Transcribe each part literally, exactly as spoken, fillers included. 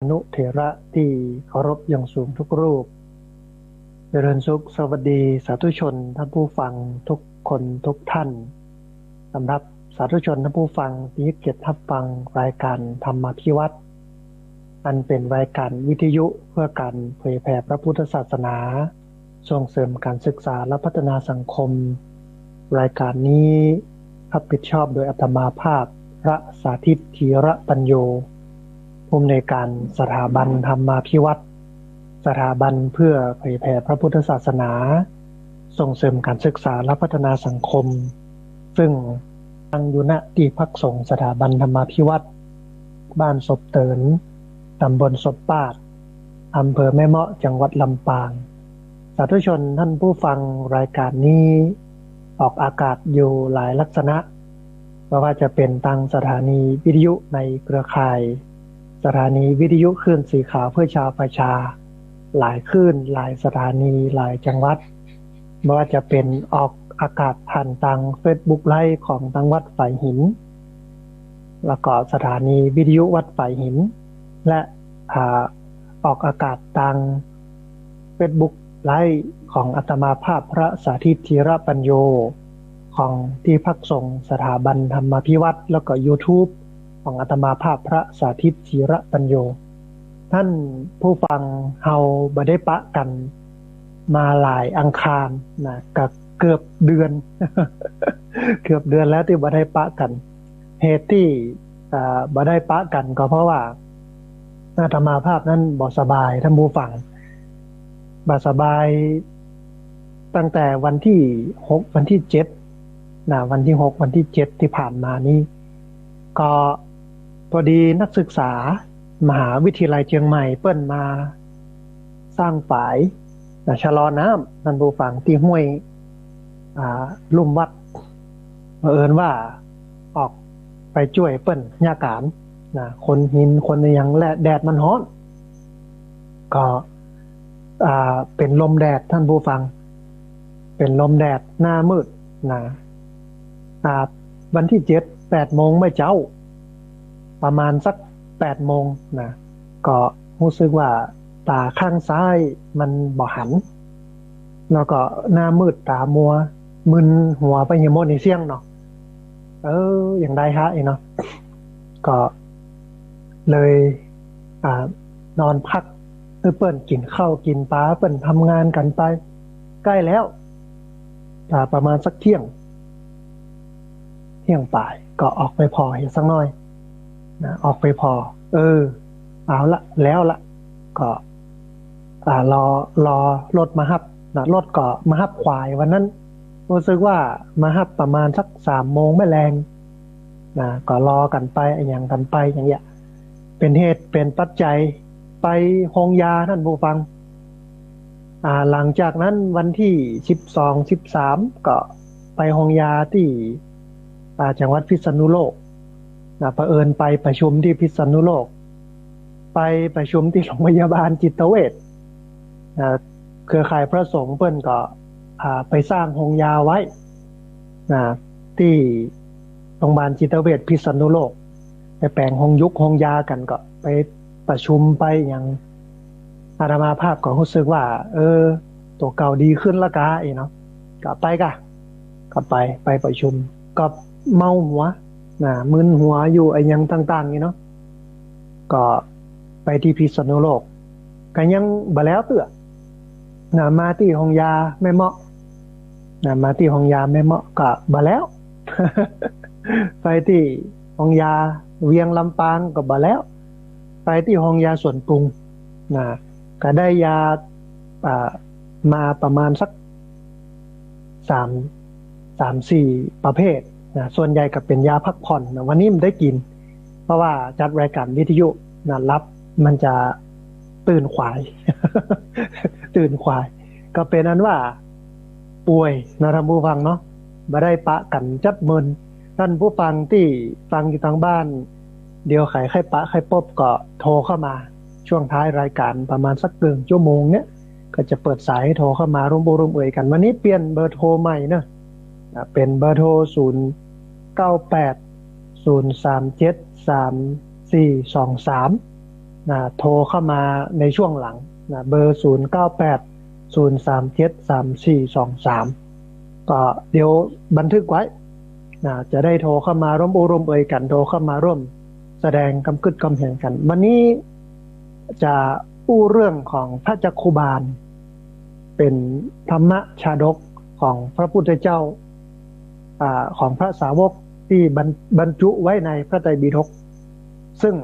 นุเถระตี้เคารพอย่างสูงทุกรูป เจริญสุขสวัสดีสาธุชนท่านผู้ฟังทุกคนทุกท่าน สำหรับสาธุชนท่านผู้ฟังตี้เกียรติฮับฟังรายก๋านธรรมาภิวัตน์ อันเป๋นรายก๋านวิทยุเพื่อก๋านเผยแผ่พระพุทธศาสนา ส่งเสริมก๋านศึกษาและพัฒนาสังคม รายก๋านนี้ฮับผิดชอบโดยอาตมาภาพ พระสาธิต ธีระปัญโญ ผู้อำนวยก๋านสถาบันธรรมาภิวัตน์ สถาบันเพื่อเผยแผ่พระพุทธศาสนา ส่งเสริมก๋านศึกษาและพัฒนาสังคม ซึ่งตั้งอยู่ ณ ตี้พักสงฆ์สถาบันธรรมาภิวัตน์ บ้านศพเติน ต๋ำบลศพปาด อำเภอแม่เมาะ จังหวัดลำปาง สาธุชนท่านผู้ฟังรายก๋านนี้ออกอากาศอยู่หลายลักษณะ บ่ว่าจะเป๋นตางสถานีวิทยุในเครือข่าย สถานีวิทยุคลื่นสีขาวเพื่อชาวประชา หลายคลื่น หลายสถานี หลายจังหวัด บ่ว่าจะเป๋นออกอากาศผ่านตางเฟซบุ๊กไลฟ์ของตางวัดฝายหิน แล้วก็สถานีวิทยุวัดฝายหิน และ อ่า ออกอากาศตางเฟซบุ๊กไลฟ์ของอาตมาภาพพระสาธิต ธีระปัญโญ ของตี้พักสงฆ์สถาบันธรรมาภิวัตน์ แล้วก็ยูทูบของอาตมาภาพพระสาธิต ธีระปัญโญ ท่านผู้ฟัง เฮาบ่ได้ปะกั๋นมาหลายอังคารนะ ก็เกือบเดือน เกือบเดือนแล้วตี้บ่ได้ปะกั๋น เหตุตี้ อ่า บ่ได้ปะกั๋นก็เพราะว่าอาตมาภาพนั้นบ่สบาย ท่านผู้ฟัง บ่สบายตั้งแต่วันตี้หก วันตี้เจ็ดนะ วันตี้หก วันตี้เจ็ดตี้ผ่านมานี้ ก็พอดีนักศึกษามหาวิทยาลัยเจียงใหม่เปิ้นมาสร้างฝายนะ ชะลอน้ำ ท่านผู้ฟัง ตี้ห้วย อ่า ลุ่มวัด เผอิญว่าออกไปจ้วยเปิ้นเยียะก๋านนะ ขนหินขนอะหยัง และแดดมันฮ้อน ก็ อ่า เป๋นลมแดด ท่านผู้ฟัง เป๋นลมแดด หน้ามืดนะ อ่า วันตี้เจ็ด แปดโมงเมื่อเจ๊า ประมาณสักแปดโมงนะ ก็ฮู้สึกว่าต๋าข้างซ้ายมันบ่หัน แล้วก็หน้ามืดต๋ามัว มึนหัวไปเหียหมดในเสี้ยงเนาะ เออ อย่างใดฮะ ไอ้เนาะ ก็เลย อ่า นอนพักหื้อเปิ้นกิ๋นข้าวกิ๋นป๋า เปิ้นทำงานกั๋นไป ใก้แล้ว อ่า ประมาณสักเที่ยง เที่ยงป๋าย ก็ออกไปผ่อเหียสักหน้อยนะ ออกไปผ่อ เออ เอาละ แล้วละ ก็ อ่า รอ รอรถมาฮับนะ รถก็มาฮับขวายวันนั้น ฮู้สึกว่ามาฮับประมาณสักสามโมงแม่แลงนะ ก็รอกั๋นไป อะหยังกั๋นไปอย่างเงี้ย เป๋นเหตุเป๋นปัจจัยไปโฮงยา ท่านผู้ฟัง อ่า หลังจากนั้นวันตี้สิบสอง สิบสาม ก็ไปโฮงยาตี้ อ่า จังหวัดพิษณุโลกนะ เผอิญไปประชุมตี้พิษณุโลก ไปประชุมตี้โรงพยาบาลจิตเวชนะ เครือข่ายพระสงฆ์เปิ้นก็ อ่า ไปสร้างโฮงยาไว้นะ ตี้โรงพยาบาลจิตเวชพิษณุโลก ไปแป๋งโฮงยุกโฮงยากั๋น ก็ไปประชุมไปอย่าง อาตมาภาพก็ฮู้สึกว่า เออ ตั๋วเก่าดีขึ้นละกา ไอ้เนาะ ก็ไปก่ะ ก็ไป ไปประชุม ก็เมาหัวนะ มึนหัวอยู่ อะหยังต่างๆ นี่เนาะ ก็ไปตี้พิษณุโลก ก็ยังบ่แล้วเตื้อนะ มาตี้โฮงยาแม่เมาะนะ มาตี้โฮงยาแม่เมาะก็บ่แล้ว ไปตี้โฮงยาเวียงลำปางก็บ่แล้ว ไปตี้โฮงยาสวนปรุงนะ ก็ได้ยา อ่า มาประมาณสัก สาม สามสี่ประเภทนะ ส่วนใหญ่ก็เป๋นยาพักผ่อนนะ วันนี้บ่ได้กิ๋น เพราะว่าจัดรายก๋านวิทยุนะ หลับมันจะตื่นขวาย ตื่นขวาย ก็เป๋นอันว่าป่วยนะ ท่านผู้ฟังเนาะ บ่ได้ปะกั๋นจั๊ดเมิน ท่านผู้ฟังตี้ฟังอยู่ตางบ้าน เดี๋ยวใผใค่ปะใค่ปบก็โทรเข้ามา ช่วงท้ายรายก๋านประมาณสักเกิ่งชั่วโมงเนี่ย ก็จะเปิดสายให้โทรเข้ามาร่วมอู้ร่วมเอ่ยกั๋น วันนี้เปลี่ยนเบอร์โทรใหม่เนาะ อ่ะ เป๋นเบอร์โทร ศูนย์เก้าแปด ศูนย์สามเจ็ด สามสี่สองสาม นะ โทรเข้ามาในช่วงหลังนะ เบอร์ ศูนย์ เก้า แปด ศูนย์ สาม เจ็ด สาม สี่ สอง สาม ก็เดี๋ยวบันทึกไว้นะ จะได้โทรเข้ามาร่วมอู้ร่วมเอยกั๋น โทรเข้ามาร่วมแสดงกำกึ๊ดกำเหียนกั๋น วันนี้ จะอู้เรื่องของพระจักขุบาล เป๋นธรรมชาดกของพระพุทธเจ้า อ่า ของพระสาวกตี้บรร- บรรจุไว้ในพระไตรปิฎก ซึ่ง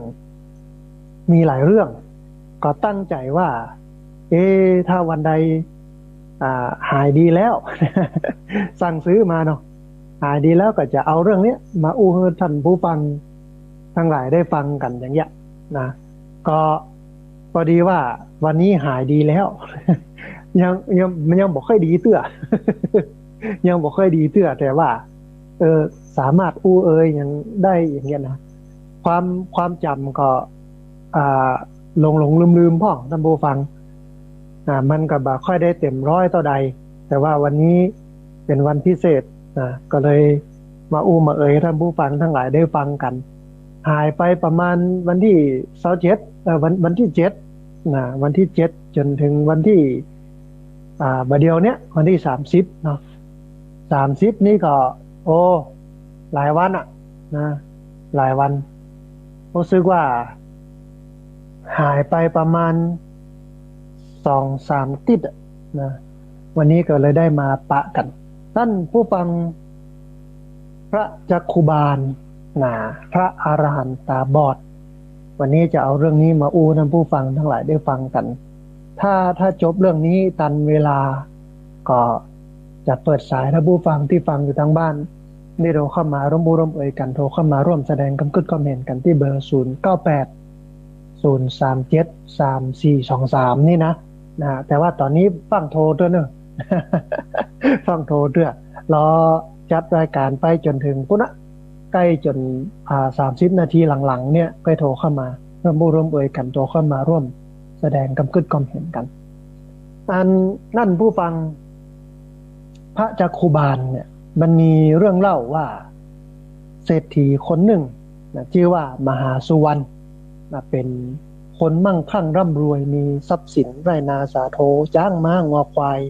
มีหลายเรื่อง ก็ตั้งใจ๋ว่า เอ๊ะ ถ้าวันใด อ่า หายดีแล้ว สั่งซื้อมาเนาะ หายดีแล้วก็จะเอาเรื่องเนี้ยมาอู้หื้อท่านผู้ฟังตังหลายได้ฟังกั๋นอย่างเงี้ยนะ ก็พอดีว่าวันนี้หายดีแล้ว ยัง ยัง มันยังบ่ค่อยดีเตื้อ ยังบ่ค่อยดีเตื้อ แต่ว่า เออ สามารถอู้เอยหยังได้อย่างเงี้ยนะ ความ ความจ๋ำก็ อ่า หลงๆ ลืมๆ พ่อง ท่านผู้ฟัง อ่า มันก็บ่ค่อยได้เต็มร้อยเต้าใด แต่ว่าวันนี้เป๋นวันพิเศษนะ ก็เลยมาอู้มาเอยท่านผู้ฟังตังหลายได้ฟังกั๋น หายไปประมาณวันตี้ซาวเจ็ด เอ่อ วัน วันตี้เจ็ดนะ วันตี้เจ็ดจ๋นเถิงวันตี้ อ่า บ่าเดี่ยวเนี้ย วันตี้สามสิบเนาะ สามสิบนี่ก็ โอ้ หลายวันอะนะ หลายวัน รู้สึกว่า หายไปประมาณสองสามติ๊ดอะนะ วันนี้ก็เลยได้มาปะกั๋น ท่านผู้ฟัง พระจักขุบาลนะ พระอรหันต์ต๋าบอด วันนี้จะเอาเรื่องนี้มาอู้ท่านผู้ฟังตังหลายได้ฟังกั๋น ถ้า ถ้าจบเรื่องนี้ตันเวลา ก็จะเปิดสายท่านผู้ฟังตี้ฟังอยู่ตางบ้าน ได้โทรเข้ามาร่วมอู้ร่วมเอยกั๋น โทรเข้ามาร่วมแสดงกำกึ๊ดกำเหียนกั๋นตี้เบอร์ ศูนย์ เก้า แปด ศูนย์ สาม เจ็ด สาม สี่ สอง สาม นี่นะ นะ แต่ว่าต๋อนนี้ฟั่งโทรเตื้อเน่อ ฟั่งโทรเตื้อ รอจัดรายก๋านไปจ๋นเถิงปู๊นนะ ใก้จ๋น อ่า สามสิบนาทีหลังๆ เนี่ย ใก้โทรเข้ามาร่วมอู้ร่วมเอยกั๋น โทรเข้ามาร่วมแสดงกำกึ๊ดกำเหียนกั๋น อันนั้นผู้ฟัง พระจักขุบาลเนี่ย มันมีเรื่องเล่าว่า เศรษฐีคนนึ่งนะ จื้อว่ามหาสุวรรณนะ เป๋นคนมั่งคั่งร่ำรวย มีทรัพย์สินไร่นาสาโท จ๊างม้างัวควาย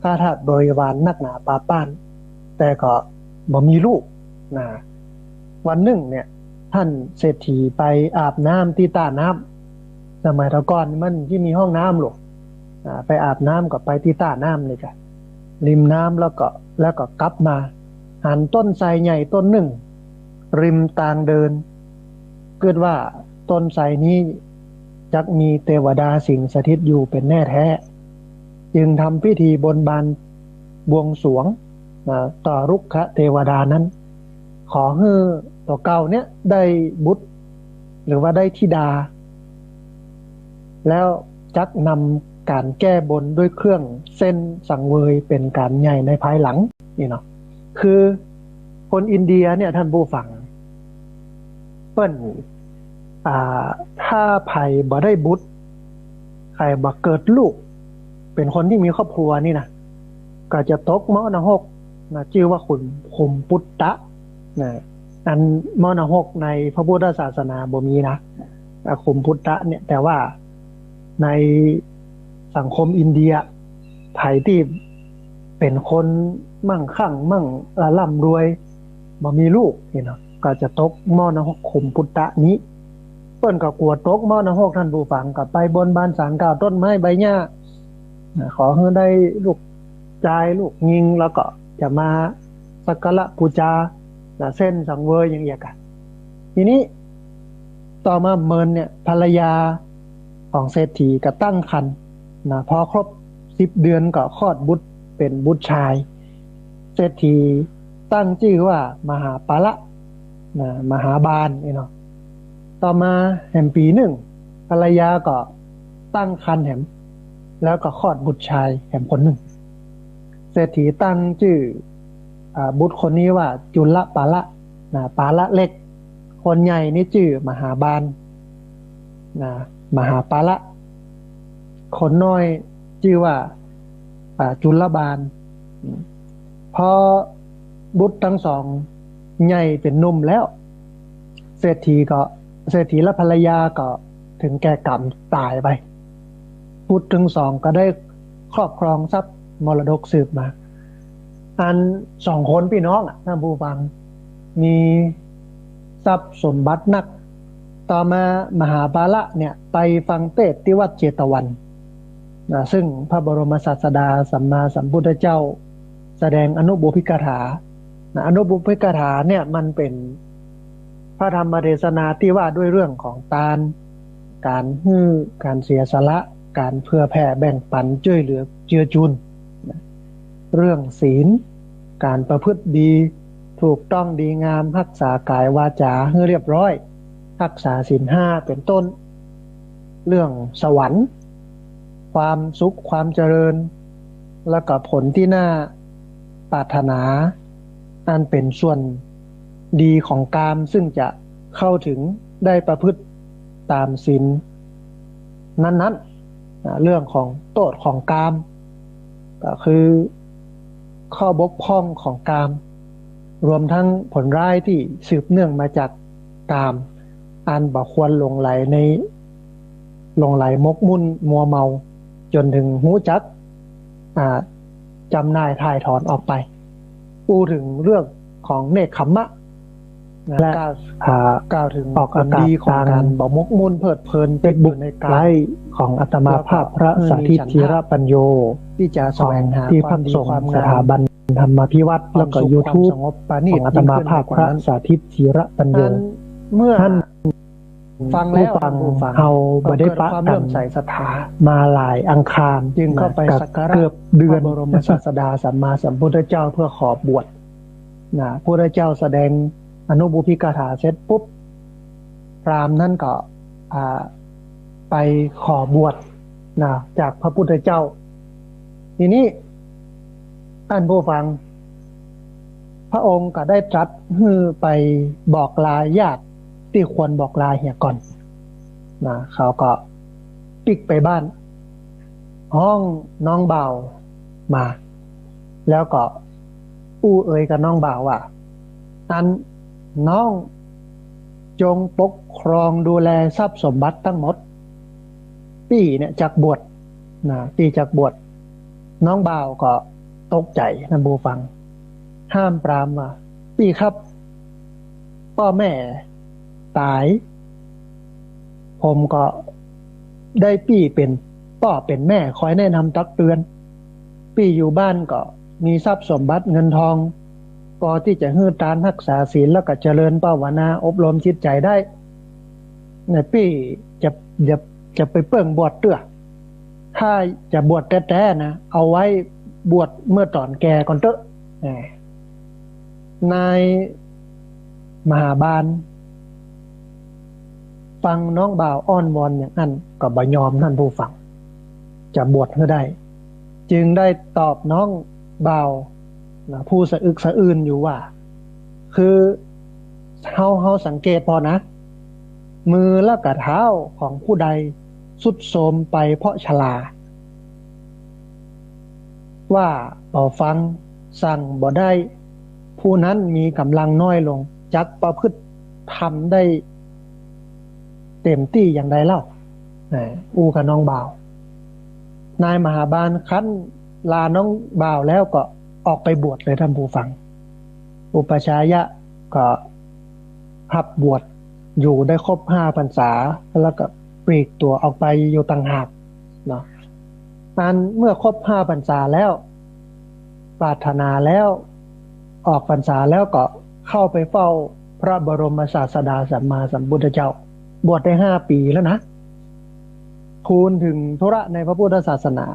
ข้าทาสบริวารนักหนาปาป้าน แต่ก็บ่มีลูกนะ วันนึ่งเนี่ย ท่านเศรษฐีไปอาบน้ำตี้ต้าน้ำ สมัยแต่ก่อนมันจะมีห้องน้ำหรอก อ่า ไปอาบน้ำก็ไปตี้ต้าน้ำนี่กะ ริมน้ำ แล้วก็ แล้วก็กลับมา หันต้นไทรใหญ่ต้นนึ่ง ริมตางเดิน กึ๊ดว่าต้นไทรนี้จักมีเตวดาสิงสถิตอยู่เป๋นแน่แท้ จึงทำพิธีบนบานบวงสรวง อ่า ต่อรุกขเตวดานั้น ขอหื้อตั๋วเก่าเนี่ยได้บุตร หรือว่าได้ธิดา แล้วจักนำก๋านแก้บนด้วยเครื่องเส้นสังเวยเป๋นก๋านใหญ่ในภายหลัง นี่เนาะ คือคนอินเดียเนี่ยท่านผู้ฟัง เปิ้น อ่า ถ้าใผบ่ได้บุตร ใผบ่เกิดลูก เป๋นคนตี้มีครอบครัวนี่นะ ก็จะตกหม้อนรกนะ จื้อว่าขุม ขุมปุตตะนะ อันหม้อนรกในพระพุทธศาสนาบ่มีนะ อ่า ขุมปุตตะเนี่ย แต่ว่าในสังคมอินเดีย ใผตี้เป๋นคนมั่งคั่งมั่ง อ่า ร่ำรวย บ่มีลูกนี่เนาะ ก็จะตกหม้อนรกขุมปุตตะนี้ เปิ้นก็กั๋วตกหม้อนรกท่านผู้ฟัง ก็ไปบนบานศาลกล่าวต้นไม้ใบหญ้า นะ ขอหื้อได้ลูกจายลูกญิง แล้วก็จะมาสักการะปู๋จา นะ เส้นสังเวยอย่างเอี้ยกะ ทีนี้ต่อมาเมินเนี่ย ภรรยาของเศรษฐีก็ตั้งครรภ์นะ พอครบสิบเดือนก็คลอดบุตรเป๋นบุตรจาย เศรษฐีตั้งจื้อว่ามหาปาละ นะ มหาบาลนี่เนาะ ต่อมาแหมปี๋นึ่ง ภรรยาก็ตั้งครรภ์แหม แล้วก็คลอดบุตรจายแหมคนนึ่ง เศรษฐีตั้งจื้อ อ่า บุตรคนนี้ว่าจุลปาละ นะ ปาละเล็ก คนใหญ่นี่จื้อมหาบาล นะ มหาปาละ คนน้อยจื้อว่า อ่า จุลบาล อืม พอบุตรตังสองใหญ่เป๋นหนุ่มแล้ว เศรษฐีก็ เศรษฐีและภรรยาก็ ถึงแก่กรรมต๋ายไป บุตรตึงสองก็ได้ครอบครองทรัพย์มรดกสืบมา อันสองคนปี้น้องอะ ต้านผู้ฟัง มีทรัพย์สมบัตินัก ต่อมามหาปาละเนี่ยไปฟังเตสน์ตี้วัดเจตวันนะ ซึ่งพระบรมศาสดาสัมมาสัมพุทธเจ้าแสดงอนุบุพกถานะ อนุบุพกถาเนี่ยมันเป๋นพระธรรมเทศนาตี้ว่าด้วยเรื่องของตาน ก๋านหื้อ ก๋านเสียสละ ก๋านเผื่อแผ่แบ่งปันจ้วยเหลือเจือจุนนะ เรื่องศีล ก๋านประพฤติดี ถูกต้องดีงาม ฮักษากายวาจ๋าหื้อเรียบร้อย ฮักษาศีลห้าเป๋นต้น เรื่องสวรรค์ ความสุข ความเจริญ แล้วก็ผลตี้น่าปรารถนา อันเป๋นส่วนดีของกาม ซึ่งจะเข้าถึงได้ประพฤติต๋ามศีลนั้นๆ อ่า เรื่องของโต้ษของกาม ก็คือข้อบกพร่องของกาม รวมทั้งผลร้ายตี้สืบเนื่องมาจากกาม อันบ่ควรหลงใหลใน หลงใหลหมกมุ่นมัวเมา จ๋นถึงฮู้จัก อ่า จ๋ำหน่ายถ่ายถอนออกไป อู้เถิงเรื่องของเนกขัมมะ และ กล่าว อ่า กล่าวเถิง ออกอากาศ ผลดีของก๋านบ่หมกมุ่นเพลิดเพลิน Facebook ติดอยู่ในกาม ไลฟ์ของอาตมาภาพ พระสาธิต ธีระปัญโญ ตี้จะแสวงหา ของที่พักสงฆ์ ความดีความงาม สถาบันธรรมาภิวัฒน์ ความสุข แล้วก็ YouTube ความสงบปราณีต ของอาตมาภาพ ยิ่งขึ้นไปกว่านั้น พระสาธิต ธีระปัญโญ อันเมื่อ ท่าน ฟังแล้ว ผู้ฟัง ท่านผู้ฟัง เฮาบ่ได้ปะกั๋น ก็เกิดความเลื่อมใสศรัทธา มาหลายอังคาร จึงเข้าไป นะ สักการะ เกือบเดือน พระบรมศาสดาสัมมาสัมพุทธเจ้าเพื่อขอบวชนะ พุทธเจ้าแสดงอนุบุพกถาเสร็จปุ๊บ พราหมณ์นั้นก็ อ่า ไปขอบวชนะ จากพระพุทธเจ้า ทีนี้ ต้านผู้ฟัง พระองค์ก็ได้ตรัสหื้อไปบอกลาญาติตี้ควรบอกลาเหียก่อนนะ เขาก็ปิ๊กไปบ้าน ฮ้องน้องบ่าวมา แล้วก็อู้เอ่ยกับน้องบ่าวว่า อันน้องจงปกครองดูแลทรัพย์สมบัติตังหมด ปี้เนี่ยจักบวชนะ ปี้จักบวช น้องบ่าวก็ตกใจ๋ ต้านผู้ฟัง ห้ามปรามว่า ปี้ครับ ป้อแม่ต๋าย ผมก็ได้ปี้เป๋นป้อเป๋นแม่คอยแนะนำตักเตือน ปี้อยู่บ้านก็มีทรัพย์สมบัติเงินทอง พอตี้จะหื้อตานฮักษาศีล แล้วก็เจริญภาวนาอบรมจิตใจ๋ได้ เนี่ยปี้จะ อย่า จะไปเปิ้งบวชเตื้อ ถ้าจะบวชแต๊ๆ นะ เอาไว้บวชเมื่อต๋อนแก่ก่อนเต๊อะ แหม นายมหาบาล ฟังน้องบ่าวอ้อนวอนอย่างอั้นก็บ่ยอม ต้านผู้ฟัง จะบวชหื้อได้ จึงได้ตอบน้องบ่าวนะ ผู้สะอึกสะอื้นอยู่ว่า คือเฮา เฮาสังเกตผ่อนะ มือและก็เท้าของผู้ใดทรุดโทรมไปเพราะชรา ว่าบ่ฟัง สั่งบ่ได้ ผู้นั้นมีก๋ำลังน้อยลง จักประพฤติธรรมได้เต็มตี้อย่างใดเล่า อ่า อู้กับน้องบ่าว นายมหาบาลครั้นลาน้องบ่าวแล้วก็ออกไปบวชเลย ต้านผู้ฟัง อุปัชฌายะก็ฮับบวชอยู่ได้ครบห้าพรรษา แล้วก็ปลีกตั๋วออกไปอยู่ต่างหากเนาะ อันเมื่อครบห้าพรรษาแล้ว ปรารถนาแล้ว ออกพรรษาแล้วก็เข้าไปเฝ้าพระบรมศาสดาสัมมาสัมพุทธเจ้า บวชได้ห้าปี๋แล้วนะ ทูลถึงธุระในพระพุทธศาสนา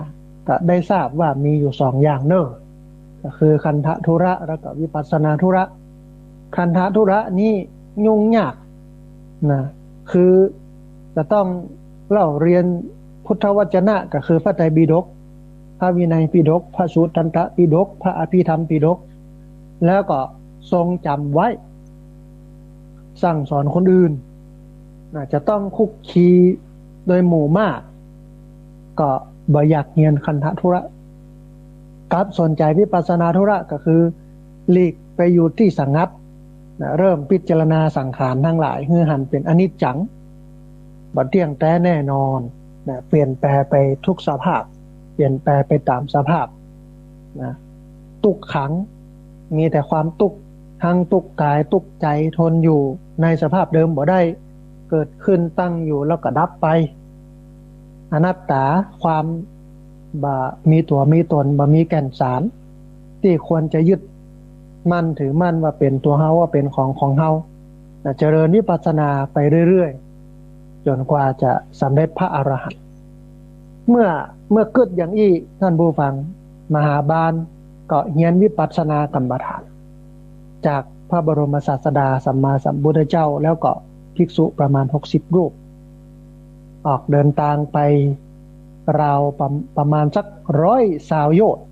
ก็ได้ทราบว่ามีอยู่สองอย่างเน่อ ก็คือคันธธุระแล้วก็วิปัสสนาธุระ คันธธุระนี้ยุ่งยากนะ คือจะต้องเล่าเรียนพุทธวจนะ ก็คือพระไตรปิฎก พระวินัยปิฎก พระสุตตันตปิฎก พระอภิธรรมปิฎก แล้วก็ทรงจ๋ำไว้ สั่งสอนคนอื่น อาจจะต้องคลุกคลีโดยหมู่มาก ก็บ่อยากเฮียนคันธธุระ กับสนใจ๋วิปัสสนาธุระ ก็คือหลีกไปอยู่ตี้สงัดนะ เริ่มพิจารณาสังขารทั้งหลายหื้อหันเป๋นอนิจจัง บ่เตี้ยงแต๊แน่นอนนะ เปลี่ยนแปลงไปทุกสภาพ เปลี่ยนแปลงไปต๋ามสภาพนะ ตุ๊กขัง มีแต่ความตุ๊กข์ ทั้งตุ๊กข์กายตุ๊กข์ใจ๋ ทนอยู่ในสภาพเดิมบ่ได้ เกิดขึ้นตั้งอยู่แล้วก็ดับไป อนัตตา ความบ่มีตั๋วมีต๋น บ่มีแก่นสาร ตี้ควรจะยึดมั่นถือมั่นว่าเป๋นตั๋วเฮา ว่าเป๋นของของเฮานะ เจริญวิปัสสนาไปเรื่อยๆ จ๋นกว่าจะสำเร็จพระอรหันต์ เมื่อ เมื่อกึ๊ดอย่างอี้ ท่านผู้ฟัง มหาบาลก็เฮียนวิปัสสนากรรมฐาน จากพระบรมศาสดาสัมมาสัมพุทธเจ้า แล้วก็ภิกษุประมาณหกสิบรูป ออกเดินตางไปราวประ ประมาณสักร้อยซาวโยชน์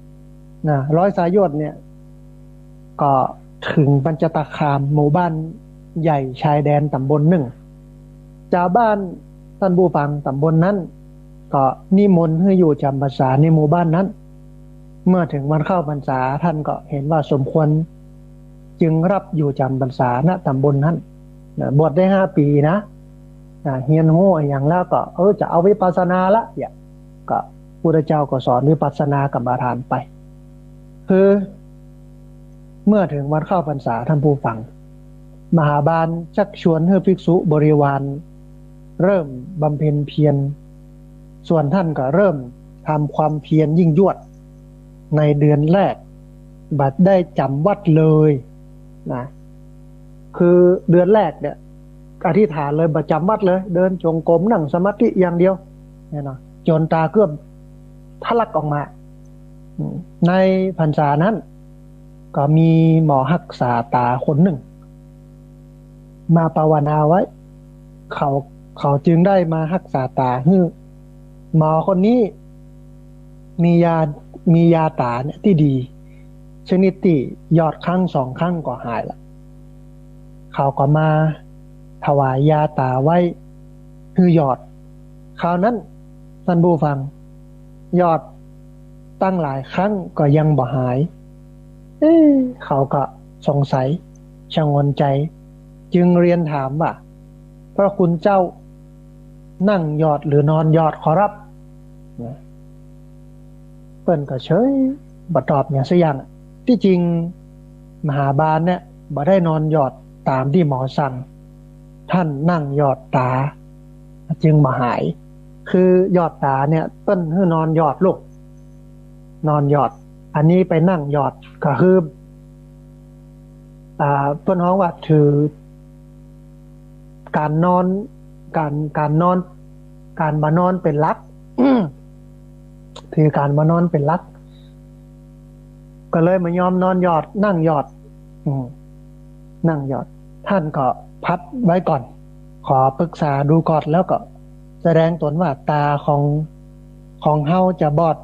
นะ ร้อยซาวโยชน์เนี่ย ก็เถิงปัญจตคาม หมู่บ้านใหญ่ชายแดนต๋ำบลนึ่ง จาวบ้านท่านผู้ฟัง ต๋ำบลนั้น ก็นิมนต์หื้ออยู่จ๋ำพรรษาในหมู่บ้านนั้น เมื่อเถิงวันเข้าพรรษา ท่านก็หันว่าสมควร จึงรับอยู่จ๋ำพรรษา ณ ต๋ำบลนั้นนะ บวชได้ห้าปี๋นะ อ่า เฮียนฮู้อะหยังแล้วก็ เออ จะเอาวิปัสสนาละ เนี่ย ก็พุทธเจ้าก็สอนวิปัสสนากรรมฐานไป คือ เมื่อเถิงวันเข้าพรรษา ท่านผู้ฟัง มหาบาลชักชวนหื้อภิกษุบริวารเริ่มบำเพ็ญเพียร ส่วนท่านก็เริ่มทำความเพียรยิ่งยวด ในเดือนแรกบ่ได้จ๋ำวัตรเลยนะ คือเดือนแรกเนี่ย อธิษฐานเลย บ่จ๋ำวัตรเลย เดินจงกรม นั่งสมาธิอย่างเดียวเนี่ยนะ จ๋นต๋าเกือบทะลักออกมา อืม ในพรรษานั้น ก็มีหมอฮักษาต๋าคนนึ่ง มาภาวนาไว้ เขา เขาจึงได้มาฮักษาต๋าหื้อ หมอคนนี้ มียา มียาต๋าเนี่ยตี้ดี ชนิดตี้หยอดครั้งสองครั้งก็หายละ เขาก็มาถวายยาต๋าไว้หื้อหยอด คราวนั้น ท่านผู้ฟัง หยอดตั้งหลายครั้งก็ยังบ่หาย เอ๊ะ เขาก็สงสัย ชงนใจ๋ จึงเรียนถามว่า พระคุณเจ้า นั่งหยอดหรือนอนหยอดขอรับ นะ เปิ้นก็เฉย บ่ตอบหยังสักอย่าง ตี้จริง มหาบาลเนี่ย บ่ได้นอนหยอดต๋ามตี้หมอสั่ง ท่านนั่งหยอดต๋า จึงบ่หาย คือหยอดต๋าเนี่ย เปิ้นหื้อนอนหยอดลูก นอนหยอด อันนี้ไปนั่งหยอด ก็คือ อ่า เปิ้นฮ้องว่าถือ ก๋านนอน ก๋าน ก๋านนอน ก๋านบ่นอนเป๋นหลัก ถือก๋านบ่นอนเป๋นหลัก ก็เลยบ่ยอมนอนหยอด นั่งหยอด อืม นั่งหยอด ท่านก็พักไว้ก่อน ขอปรึกษาดูก่อน แล้วก็แสดงต๋นว่าต๋าของ ของเฮาจะบอด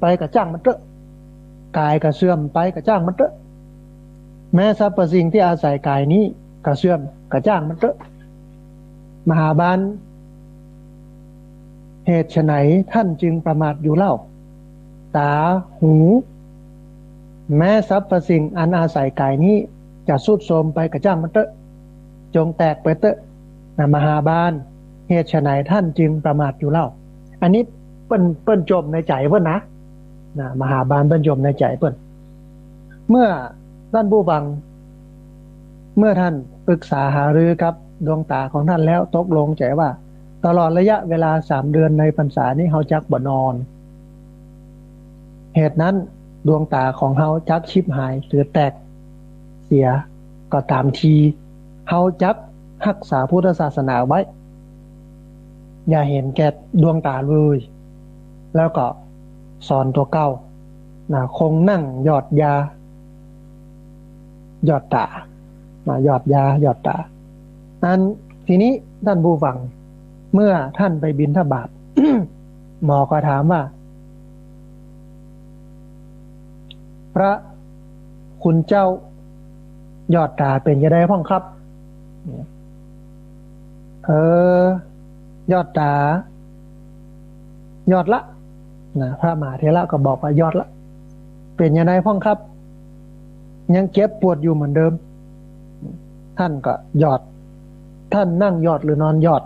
ไปก็จ้างมันเต๊อะ ก๋ายก็เสื่อมไปก็จ้างมันเต๊อะ แม้สรรพสิ่งที่อาศัยก๋ายนี้ก็เสื่อมก็จ้างมันเต๊อะ มหาบาล เหตุไฉนท่านจึงประมาทอยู่เล่า ต๋า หู แม้สรรพสิ่งอันอาศัยก๋ายนี้จะทรุดโทรมไปก็จ้างมันเต๊อะ จงแตกไปเต๊อะ นะ มหาบาล เหตุไฉนท่านจึงประมาทอยู่เล่า อันนี้เปิ้น เปิ้นจ่มในใจ๋เปิ้นนะ นะ มหาบาลเปิ้นจ่มในใจ๋เปิ้น เมื่อท่านผู้ฟัง เมื่อท่านปรึกษาหารือกับดวงต๋าของท่านแล้ว ตกลงใจ๋ว่า ตลอดระยะเวลาสามเดือนในพรรษานี้ เฮาจักบ่นอน เหตุนั้นดวงต๋าของเฮาจักฉิบหายหรือแตกเสียก็ต๋ามที เฮาจักฮักษาพุทธศาสนาไว้ อย่าเห็นแก่ดวงต๋าเลย แล้วก็สอนตั๋วเก่า นะ คงนั่งหยอดยา หยอดต๋า นะ หยอดยา หยอดต๋า อัน ทีนี้ท่านผู้ฟัง เมื่อท่านไปบิณฑบาต หมอก็ถามว่า พระคุณเจ้าหยอดต๋าเป๋นจาใดพ่องครับ เออ หยอดต๋า หยอดละ นะ พระมหาเถระก็บอกว่าหยอดละ เป๋นจาใดพ่องครับ ยังเจ็บปวดอยู่เหมือนเดิม ท่านก็หยอด ท่านนั่งหยอดหรือนอนหยอด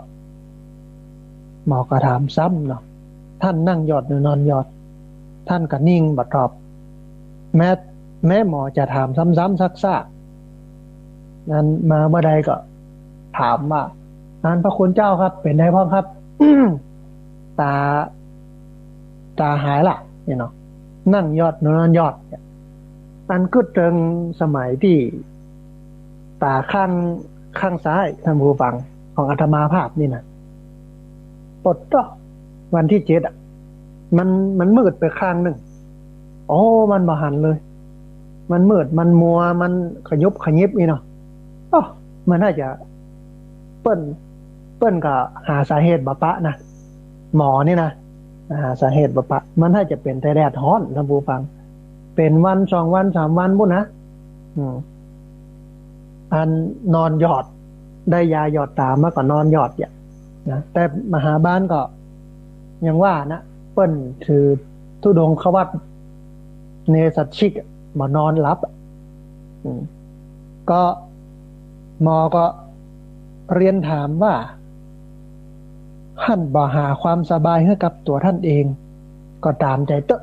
หมอก็ถามซ้ำเนาะ ต้านนั่งหยอดหรือนอนหยอด ต้านก็นิ่งบ่ตอบ แม้ แม้หมอจะถามซ้ำๆซากๆ นั้นมาเมื่อใดก็ถามว่า อันพระคุณเจ้าครับ เป๋นไงพ่องครับ ต๋า ต๋าหายละ เนี่ยเนาะ นั่งหยอดหรือนอนหยอดเนี่ย อันกึ๊ดเติงสมัยตี้ต๋าข้าง ข้างซ้าย ต้านผู้ฟัง ของอาตมาภาพนี่นะ ปดเต๊อะ วันตี้เจ็ดอะ มัน มันมืดไปข้างนึ่ง โอ้ มันบ่หันเลย มันมืด มันมัว มันขยุบขยิบนี่เนาะ โอ้ มันน่าจะ เปิ้น เปิ้นก็หาสาเหตุบ่ปะนะ หมอนี่นะ หาสาเหตุบ่ปะ มันน่าจะเป๋นแต่แดดฮ้อน ต้านผู้ฟัง เป๋นวันสองวันสามวันปู้นนะ อืม อันนอนหยอด ได้ยาหยอดต๋ามาก็นอนหยอดเนี่ยนะ แต่มหาบาลก็ยังว่านะ เปิ้นถือธุดงควัตร เนสัชชิกอะ บ่นอนหลับอะ อืม ก็หมอก็เรียนถามว่า หั้นบ่หาความสบายหื้อกับตั๋วต้านเอง ก็ต๋ามใจ๋เต๊อะ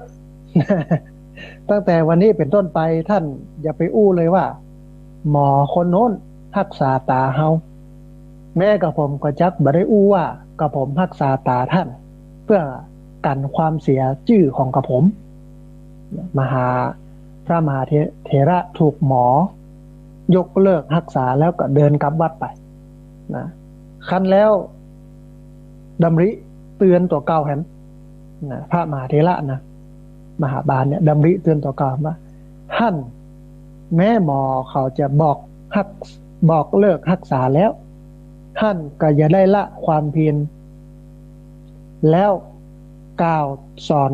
ตั้งแต่วันนี้เป๋นต้นไป ต้านอย่าไปอู้เลยว่า หมอคนโน้นฮักษาต๋าเฮา แม้กระผมก็จักบ่ได้อู้ว่ากระผมฮักษาต๋าต้าน เปื้อกั๋นความเสียจื้อของกระผม มหา พระมหาเถ เถระถูกหมอยกเลิกฮักษาแล้วก็เดินกลับวัดไปนะ คันแล้วดำริเตือนตั๋วเก่าแหมนะ พระมหาเถระนะ มหาบาลเนี่ยดำริเตือนตั๋วเก่าว่า หั้นแม้หมอเขาจะบอกฮัก บอกเลิกฮักษาแล้ว หั้นก็อย่าได้ละความเพียร แล้วกล่าวสอน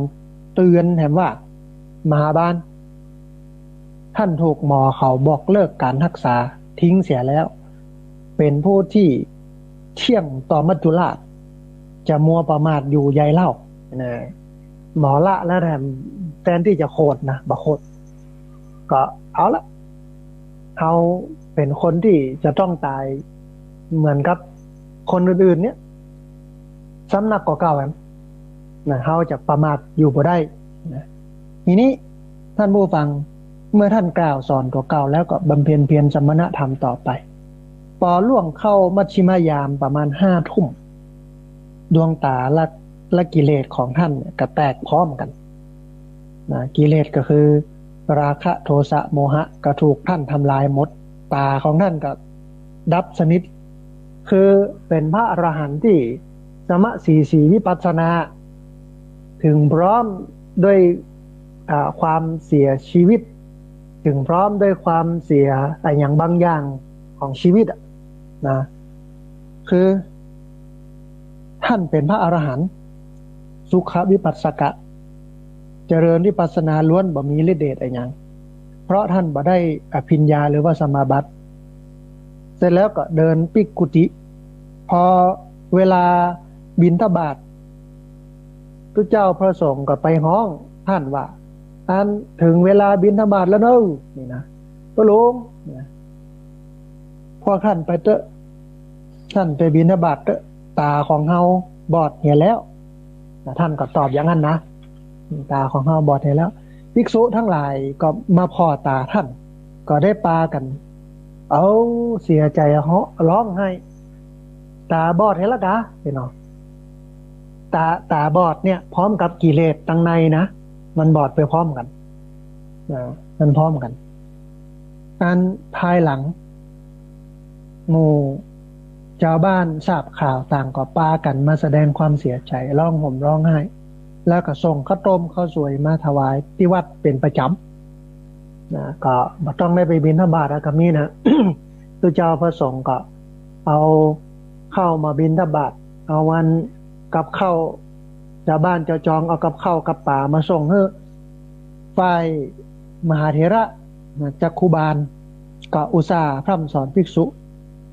เตือนแหมว่า มหาบาล ท่านถูกหมอเขาบอกเลิกการฮักษาทิ้งเสียแล้ว เป็นผู้ที่เที่ยงต่อมัจจุราช จะมัวประมาทอยู่ใยเล่า นะ หมอละแล้วแถมแทนตี้จะโขดนะ บ่โขด ก็เอาละ เฮาเป๋นคนตี้จะต้องต๋ายเหมือนกับคนอื่นๆ เนี่ย ซ้ำนักกว่าเก่าแหมนะ เฮาจะประมาทอยู่บ่ได้นะ ทีนี้ท่านผู้ฟัง เมื่อท่านกล่าวสอนตั๋วเก่าแล้วก็บำเพ็ญเพียรสมณธรรมต่อไป ปอล่วงเข้ามัชฌิมยามประมาณห้าทุ่ม ดวงต๋าและ และกิเลสของท่านเนี่ยก็แตกพร้อมกั๋นนะ กิเลสก็คือราคะโทสะโมหะก็ถูกท่านทำลายหมด ต๋าของท่านก็ดับสนิท คือเป๋นพระอรหันต์ตี้สมะสีสีวิปัสสนา ถึงพร้อมด้วย อ่า ความเสียชีวิต ถึงพร้อมด้วยความเสียอะหยังบางอย่างของชีวิตอะนะ คือท่านเป๋นพระอรหันต์ สุขวิปัสสกะ เจริญวิปัสสนาล้วน บ่มีฤทธิ์เดชอะหยัง เพราะท่านบ่ได้อภิญญาหรือว่าสมาบัติ เสร็จแล้วก็เดินปิ๊กกุฏิ พอเวลาบิณฑบาต พระเจ้าพระสงฆ์ก็ไปฮ้องท่านว่า อันถึงเวลาบิณฑบาตแล้วเนอะ นี่นะ พระหลวง นะ พวกท่านไปเต๊อะ ท่านไปบิณฑบาตเต๊อะ ต๋าของเฮาบอดเหียแล้ว นะ ท่านก็ตอบอย่างนั้นนะ ต๋าของเฮาบอดเหียแล้ว ภิกษุทั้งหลายก็มาผ่อต๋าท่าน ก็ได้ปากั๋น เอา เสียใจ๋ฮ้อง ฮ้องไห้ ต๋าบอดเหียแล้วกา เนาะ ต๋า ต๋าบอดเนี่ย พร้อมกับกิเลสตังในนะ มันบอดไปพร้อมกั๋น นะ มันพร้อมกั๋น อันภายหลัง หมู่จาวบ้านทราบข่าวต่างก็ปากั๋นมาแสดงความเสียใจ๋ ฮ้องห่มฮ้องไห้ แล้วก็ส่งข้าวต้มข้าวสวยมาถวายตี้วัดเป๋นประจ๋ำ นะ ก็บ่ต้องได้ไปบิณฑบาตอะ ก็มีนะ พระเจ้าพระสงฆ์ก็เอาข้าวมาบิณฑบาต เอาอันกับข้าว จาวบ้านจาวจองเอากับข้าวกับป๋ามาส่งหื้อ ฝ่ายมหาเถระนะ จักขุบาล ก็อุตส่าห์พร่ำสอนภิกษุ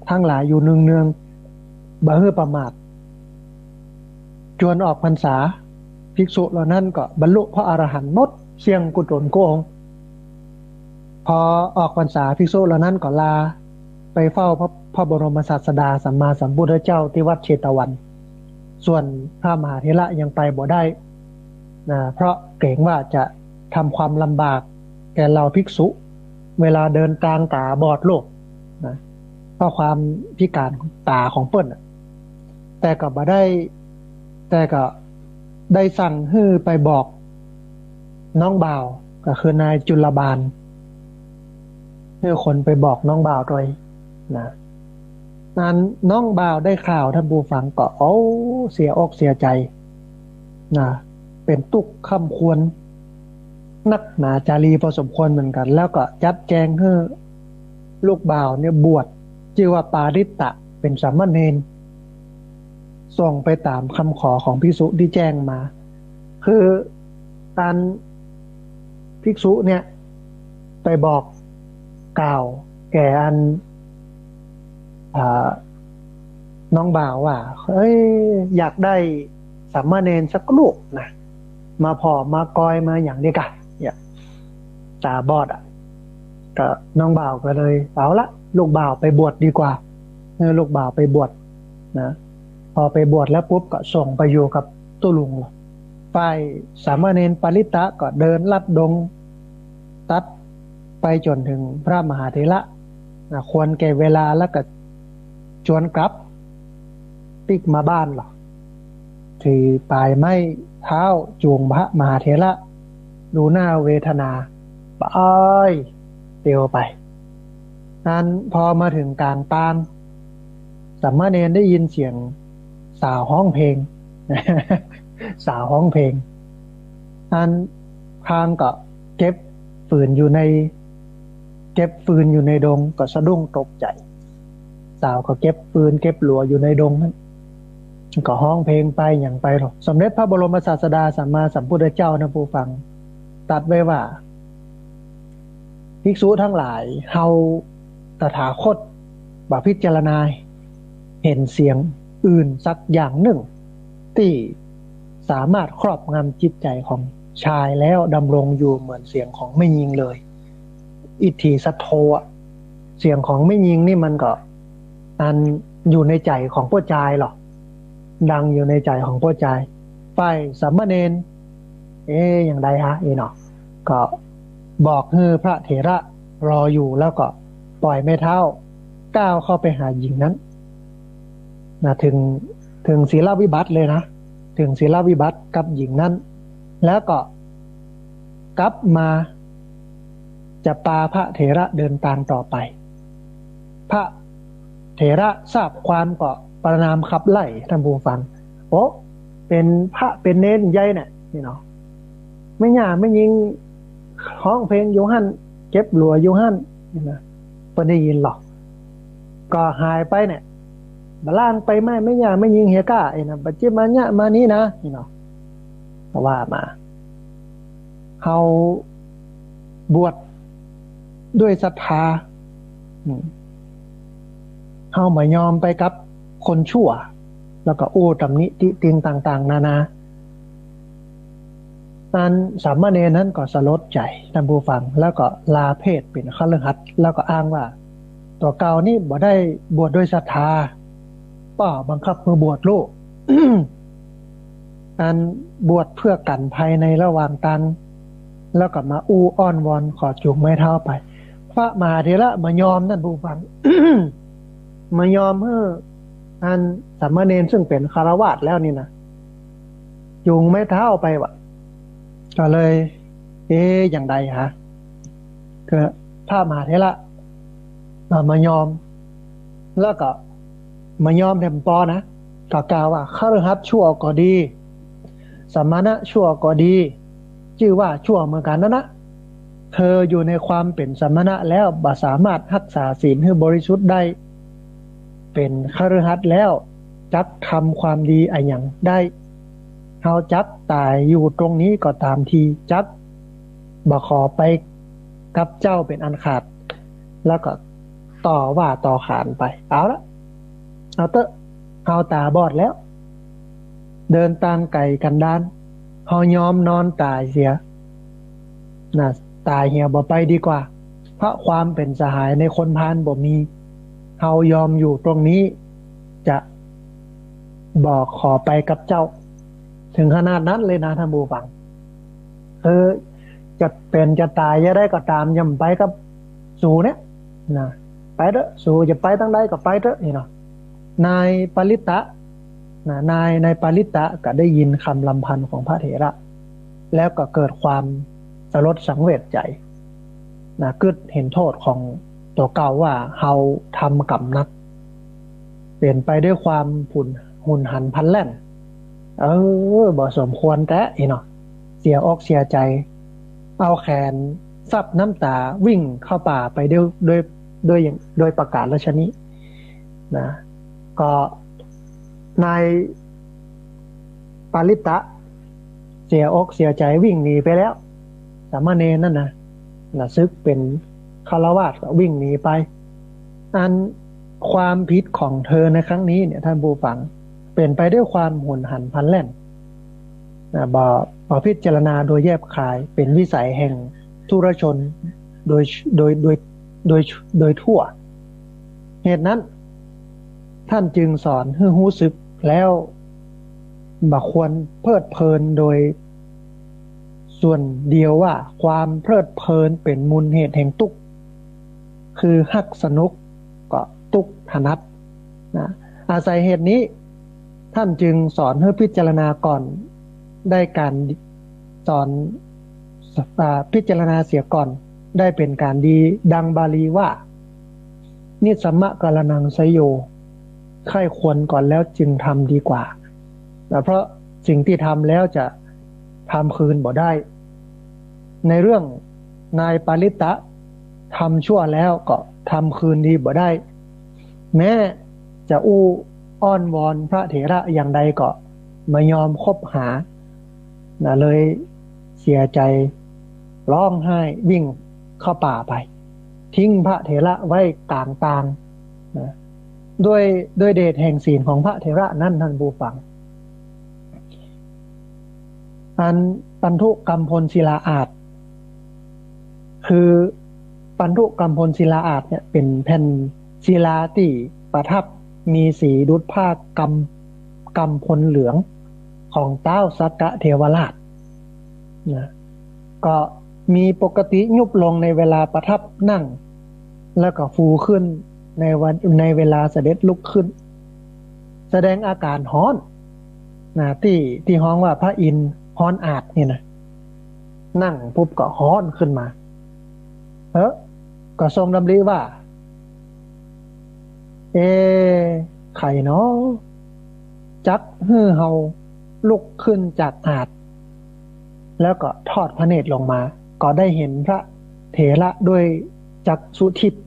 ทั้งหลายอยู่เนืองๆ บ่หื้อประมาท จวนออกพรรษา ภิกษุเหล่านั้นก็บรรลุพระอรหันต์หมดเสี้ยงกู้ต๋นกู้องค์ พอออกพรรษา ภิกษุเหล่านั้นก็ลาไปเฝ้าพระ พระบรมศาสดาสัมมาสัมพุทธเจ้าตี้วัดเชตวัน ส่วนพระมหาเถระยังไปบ่ได้นะ เพราะเกรงว่าจะทำความลำบากแก่เหล่าภิกษุ เวลาเดินตางต๋าบอดโลกนะ เพราะความพิการต๋าของเปิ้นน่ะ แต่ก็บ่ได้ แต่ก็ได้สั่งหื้อไปบอกน้องบ่าว ก็คือนายจุลบาล หื้อคนไปบอกน้องบ่าวตวยนะ นั้นน้องบ่าวได้ข่าว ท่านผู้ฟัง ก็ โอ้ เสียอกเสียใจ๋นะ เป๋นตุ๊กข์คร่ำครวญนักหนาจารีพอสมควรเหมือนกั๋น แล้วก็จัดแจงหื้อลูกบ่าวเนี่ยบวช จื้อว่าปาริตตะ เป๋นสามเณร ส่งไปต๋ามกำขอของภิกษุตี้แจ้งมา คืออันภิกษุเนี่ยไปบอกกล่าวแก่อัน อ่า น้องบ่าวว่า เอ้ย อยากได้สามเณรสักลูกนะ มาผ่อมากอยมาหยังดีกะ เนี่ย ต๋าบอดอะ ก็น้องบ่าวก็เลย เอาละ ลูกบ่าวไปบวชดีกว่า เออ ลูกบ่าวไปบวชนะ พอไปบวชแล้วปุ๊บก็ส่งไปอยู่กับตุ๊ลุงละ ฝ่ายสามเณรปาริตตะก็เดินลัดดงตัดไปจ๋นเถิงพระมหาเถระนะ ควรแก่เวลาแล้วก็จวนกลับปิ๊กมาบ้านละ ถือป๋ายไม้เท้าจูงพระมหาเถระ ดูหน้าเวทนา ปายเตียวไป นั้นพอมาเถิงก๋างตาง สามเณรได้ยินเสียงสาวฮ้องเพลง สาวฮ้องเพลง นั้นพรางก็เก็บฟืนอยู่ใน เก็บฟืนอยู่ในดงก็สะดุ้งตกใจ๋ สาวก็เก็บฟืนเก็บหลัวอยู่ในดงนั้น ก็ฮ้องเพลงไปหยังไปหรอก สมเด็จพระบรมศาสดาสัมมาสัมพุทธเจ้านะผู้ฟัง ตรัสไว้ว่า ภิกษุทั้งหลาย เฮาตถาคตบ่พิจารณาเห็นเสียงอื่นสักอย่างนึ่ง ตี้สามารถครอบงำจิตใจ๋ของชายแล้วดำรงอยู่เหมือนเสียงของแม่ญิงเลย อิทธิสัทโธอะ เสียงของแม่ญิงนี่มันก็อันอยู่ในใจ๋ของป้อจายหรอก ดังอยู่ในใจ๋ของป้อจาย ฝ่ายสามเณร เอ๊ะ หยังใดฮะ เอ๊ะเนาะ ก็บอกหื้อพระเถระรออยู่ แล้วก็ปล่อยแม่เฒ่าก้าวเข้าไปหาหญิงนั้นนะ เถิง เถิงศีลวิบัติเลยนะ เถิงศีลวิบัติกับหญิงนั้น แล้วก็กลับมา จะปาพระเถระเดินตางต่อไป พระเถระทราบความก็ประณามขับไล่ ท่านผู้ฟัง โอ้ เป๋นพระเป๋นเณรใหญ่เนี่ย นี่เนาะ แม่ย่าแม่ญิงฮ้องเพลงอยู่หั้น เก็บหลัวอยู่หั้น นี่นะ เปิ้นได้ยินหรอก ก็หายไปเนี่ย บ่ลางไปแม่ แม่ย่าแม่ญิงเหียก้า ไอ้นะ บ่จิมาเยียะมานี้นะ นี่เนาะ ว่ามา เฮาบวชด้วยศรัทธา อืม เฮาบ่ยอมไปกับคนชั่ว แล้วก็อู้ตำหนิติติงต่างๆ นานา นั้นสามเณรนั้นก็สลดใจ๋ ท่านผู้ฟัง แล้วก็ลาเพศเป๋นคฤหัสถ์ แล้วก็อ้างว่า ตั๋วเก่านี้บ่ได้บวชด้วยศรัทธา ป้อบังคับหื้อบวชลูก อันบวชเพื่อกั๋นภัยในระหว่างตาง แล้วก็มาอู้อ้อนวอนขอจูงไม้เท้าไป พระมหาเถระบ่ยอม ท่านผู้ฟัง บ่ยอมหื้ออันสามเณรซึ่งเป๋นฆราวาสแล้วนี่นะ จูงไม้เท้าไปว่ะ ก็เลย เอ๊ะ หยังใดฮะ ก็พระมหาเถระ อ่า บ่ยอม แล้วก็บ่ยอมแถมปอนะ ก็กล่าวว่า คฤหัสถ์ชั่วก็ดี สมณะชั่วก็ดี จื้อว่าชั่วเหมือนกั๋นนั้นนะ เธออยู่ในความเป๋นสมณะแล้วบ่สามารถฮักษาศีลหื้อบริสุทธิ์ได้ เป๋นคฤหัสถ์แล้วจักทำความดีอะหยังได้ เฮาจักต๋ายอยู่ตรงนี้ก็ต๋ามที จักบ่ขอไปกับเจ้าเป๋นอันขาด แล้วก็ต่อว่าต่อขานไป เอาละ เอาเต๊อะ เฮาต๋าบอดแล้ว เดินตางไก๋กั๋นดาน เฮายอมนอนต๋ายเสีย นะ ต๋ายเหียบ่ไปดีกว่า เพราะความเป๋นสหายในคนพาลบ่มี เฮายอมอยู่ตรงนี้ จะ บ่ขอไปกับเจ้า เถิงขนาดนั้นเลยนะท่านผู้ฟัง คือจะเป๋นจะต๋ายจะใดก็ต๋าม จะบ่ไปกับสูเนี่ยนะ ไปเต๊อะ สูจะไปตางใดก็ไปเต๊อะ นี่เนาะ นายปาริตตะนะ นาย นายปาริตตะก็ได้ยินกำรำพันของพระเถระ แล้วก็เกิดความสลดสังเวชใจ๋นะ กึ๊ดหันโต้ษของตั๋วเก่าว่าเฮาทำกรรมหนัก เป๋นไปด้วยความหุน หุนหันพลันแล่น เออ บ่สมควรแต๊ อี้เนาะ เสียอกเสียใจ๋ เอาแขนซับน้ำต๋าวิ่งเข้าป่าไปด้วย ด้วย ด้วยอย่าง ด้วยประการฉะนี้นะ ก็นายปาริตตะเสียอกเสียใจ๋วิ่งหนีไปแล้ว สามเณรนั่นนะ นะ สึกเป๋นฆราวาสก็วิ่งหนีไป อันความผิดของเธอในครั้งนี้เนี่ยท่านผู้ฟัง เป๋นไปด้วยความหุนหันพลันแล่นนะ บ่ บ่พิจารณาโดยแยบคาย เป๋นวิสัยแห่งทุรชนโดย โดย โดย โดย โดยทั่ว เหตุนั้น ท่านจึงสอนหื้อฮู้สึกแล้ว บ่ควรเพลิดเพลินโดยส่วนเดียวว่าความเพลิดเพลินเป๋นมูลเหตุแห่งตุ๊กข์ คือฮักสนุกก็ตุ๊กข์ถนัดนะ อาศัยเหตุนี้ ท่านจึงสอนหื้อพิจารณาก่อนได้การ สอน อ่า พิจารณาเสียก่อนได้เป๋นการดี ดังบาลีว่า นิสสมะการณังสยโย ใคร่ควรก่อนแล้วจึงทำดีกว่านะ เพราะสิ่งที่ทำแล้วจะทำคืนบ่ได้ ในเรื่องนายปาริตตะทำชั่วแล้วก็ทำคืนดีบ่ได้ แม้จะอู้อ้อนวอนพระเถระอย่างใดก็บ่ยอมคบหานะ เลยเสียใจ๋ร้องไห้วิ่งเข้าป่าไป ทิ้งพระเถระไว้ก๋างตางนะ ด้วย ด้วยเดชแห่งศีลของพระเถระนั้นท่านผู้ฟัง อันปันธุกัมพลศิลาอาสน์ คือปันธุกัมพลศิลาอาสน์เนี่ยเป๋นแผ่นศิลาตี้ประทับมีสีดุจผ้ากำ กัมพลเหลืองของต๊าวสักกะเทวราชนะ ก็มีปกติยุบลงในเวลาประทับนั่ง แล้วก็ฟูขึ้นในวัน ในเวลาเสด็จลุกขึ้น แสดงอาการฮ้อนนะ ตี้ ตี้ฮ้องว่าพระอินทร์ฮ้อนอาสน์นี่นะ นั่งปุ๊บก็ฮ้อนขึ้นมา เออ ก็ทรงดำริว่า เอ ใผหนอ จักหื้อเฮาลุกขึ้นจากอาสน์ แล้วก็ทอดพระเนตรลงมา ก็ได้เห็นพระเถระด้วยจักษุทิพย์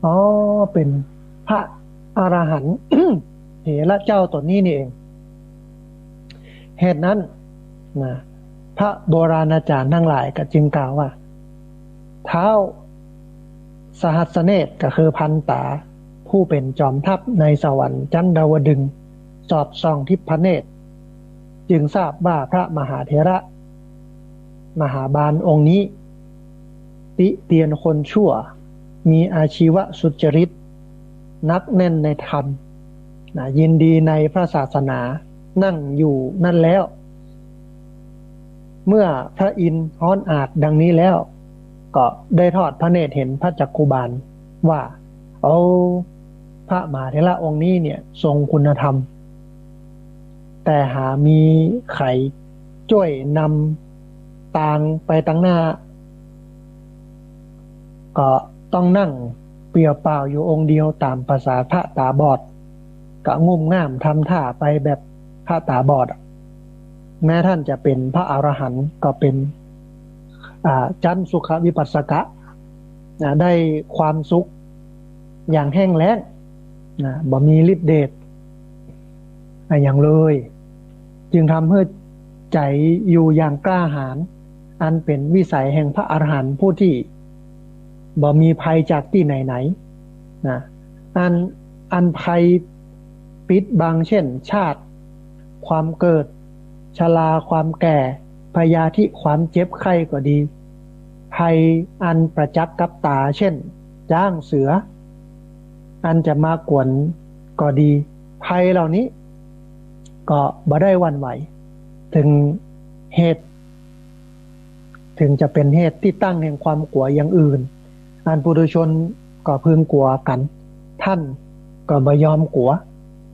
อ๋อ เป๋นพระอรหันต์ เถระเจ้าต๋นนี้นี่เอง เหตุนั้นนะ พระโบราณอาจ๋ารย์ตังหลายก็จึงกล่าวว่า ท้าวสหัสสเนตรก็คือพันต๋า ผู้เป๋นจอมทัพในสวรรค์จันดาวดึงส์ สอดส่องทิพเนตร จึงทราบว่าพระมหาเถระ มหาบาลองค์นี้ ติเตียนคนชั่ว มีอาชีวะสุจริต หนักแน่นในธรรมนะ ยินดีในพระศาสนา นั่งอยู่นั้นแล้ว เมื่อพระอินทร์ฮ้อนอาสน์ดังนี้แล้ว ก็ได้ทอดพระเนตรเห็นพระจักขุบาลว่า โอ้ พระมหาเถระองค์นี้เนี่ยทรงคุณธรรม แต่หามีใผจ้วยนำตางไปตังหน้า ก็ต้องนั่งเปลี่ยวเปล่าอยู่องค์เดียวต๋ามภาษาพระต๋าบอด ก็งุ่มง่ามทำท่าไปแบบพระต๋าบอดอะ แม้ท่านจะเป๋นพระอรหันต์ ก็เป๋น อ่า จันสุขวิปัสสกะ นะ ได้ความสุขอย่างแห้งแล้ง นะ บ่มีฤทธิ์เดชอะหยังเลย จึงทำหื้อใจ๋อยู่อย่างกล้าหาญ อันเป๋นวิสัยแห่งพระอรหันต์ผู้ตี้บ่มีภัยจากตี้ไหนๆ นะ อัน อันภัยปิดบังเช่น ชาติ ความเกิด ชรา ความแก่ พยาธิ ความเจ็บไข้ก็ดี ภัยอันประจักษ์กับต๋า เช่น จ๊าง เสือ อันจะมากวนก็ดี ภัยเหล่านี้ ก็บ่ได้หวั่นไหว เถิงเหตุ เถิงจะเป๋นเหตุตี้ตั้งแห่งความกั๋วอย่างอื่น อันปุถุชนก็พึงกั๋วกั๋น ท่านก็บ่ยอมกั๋ว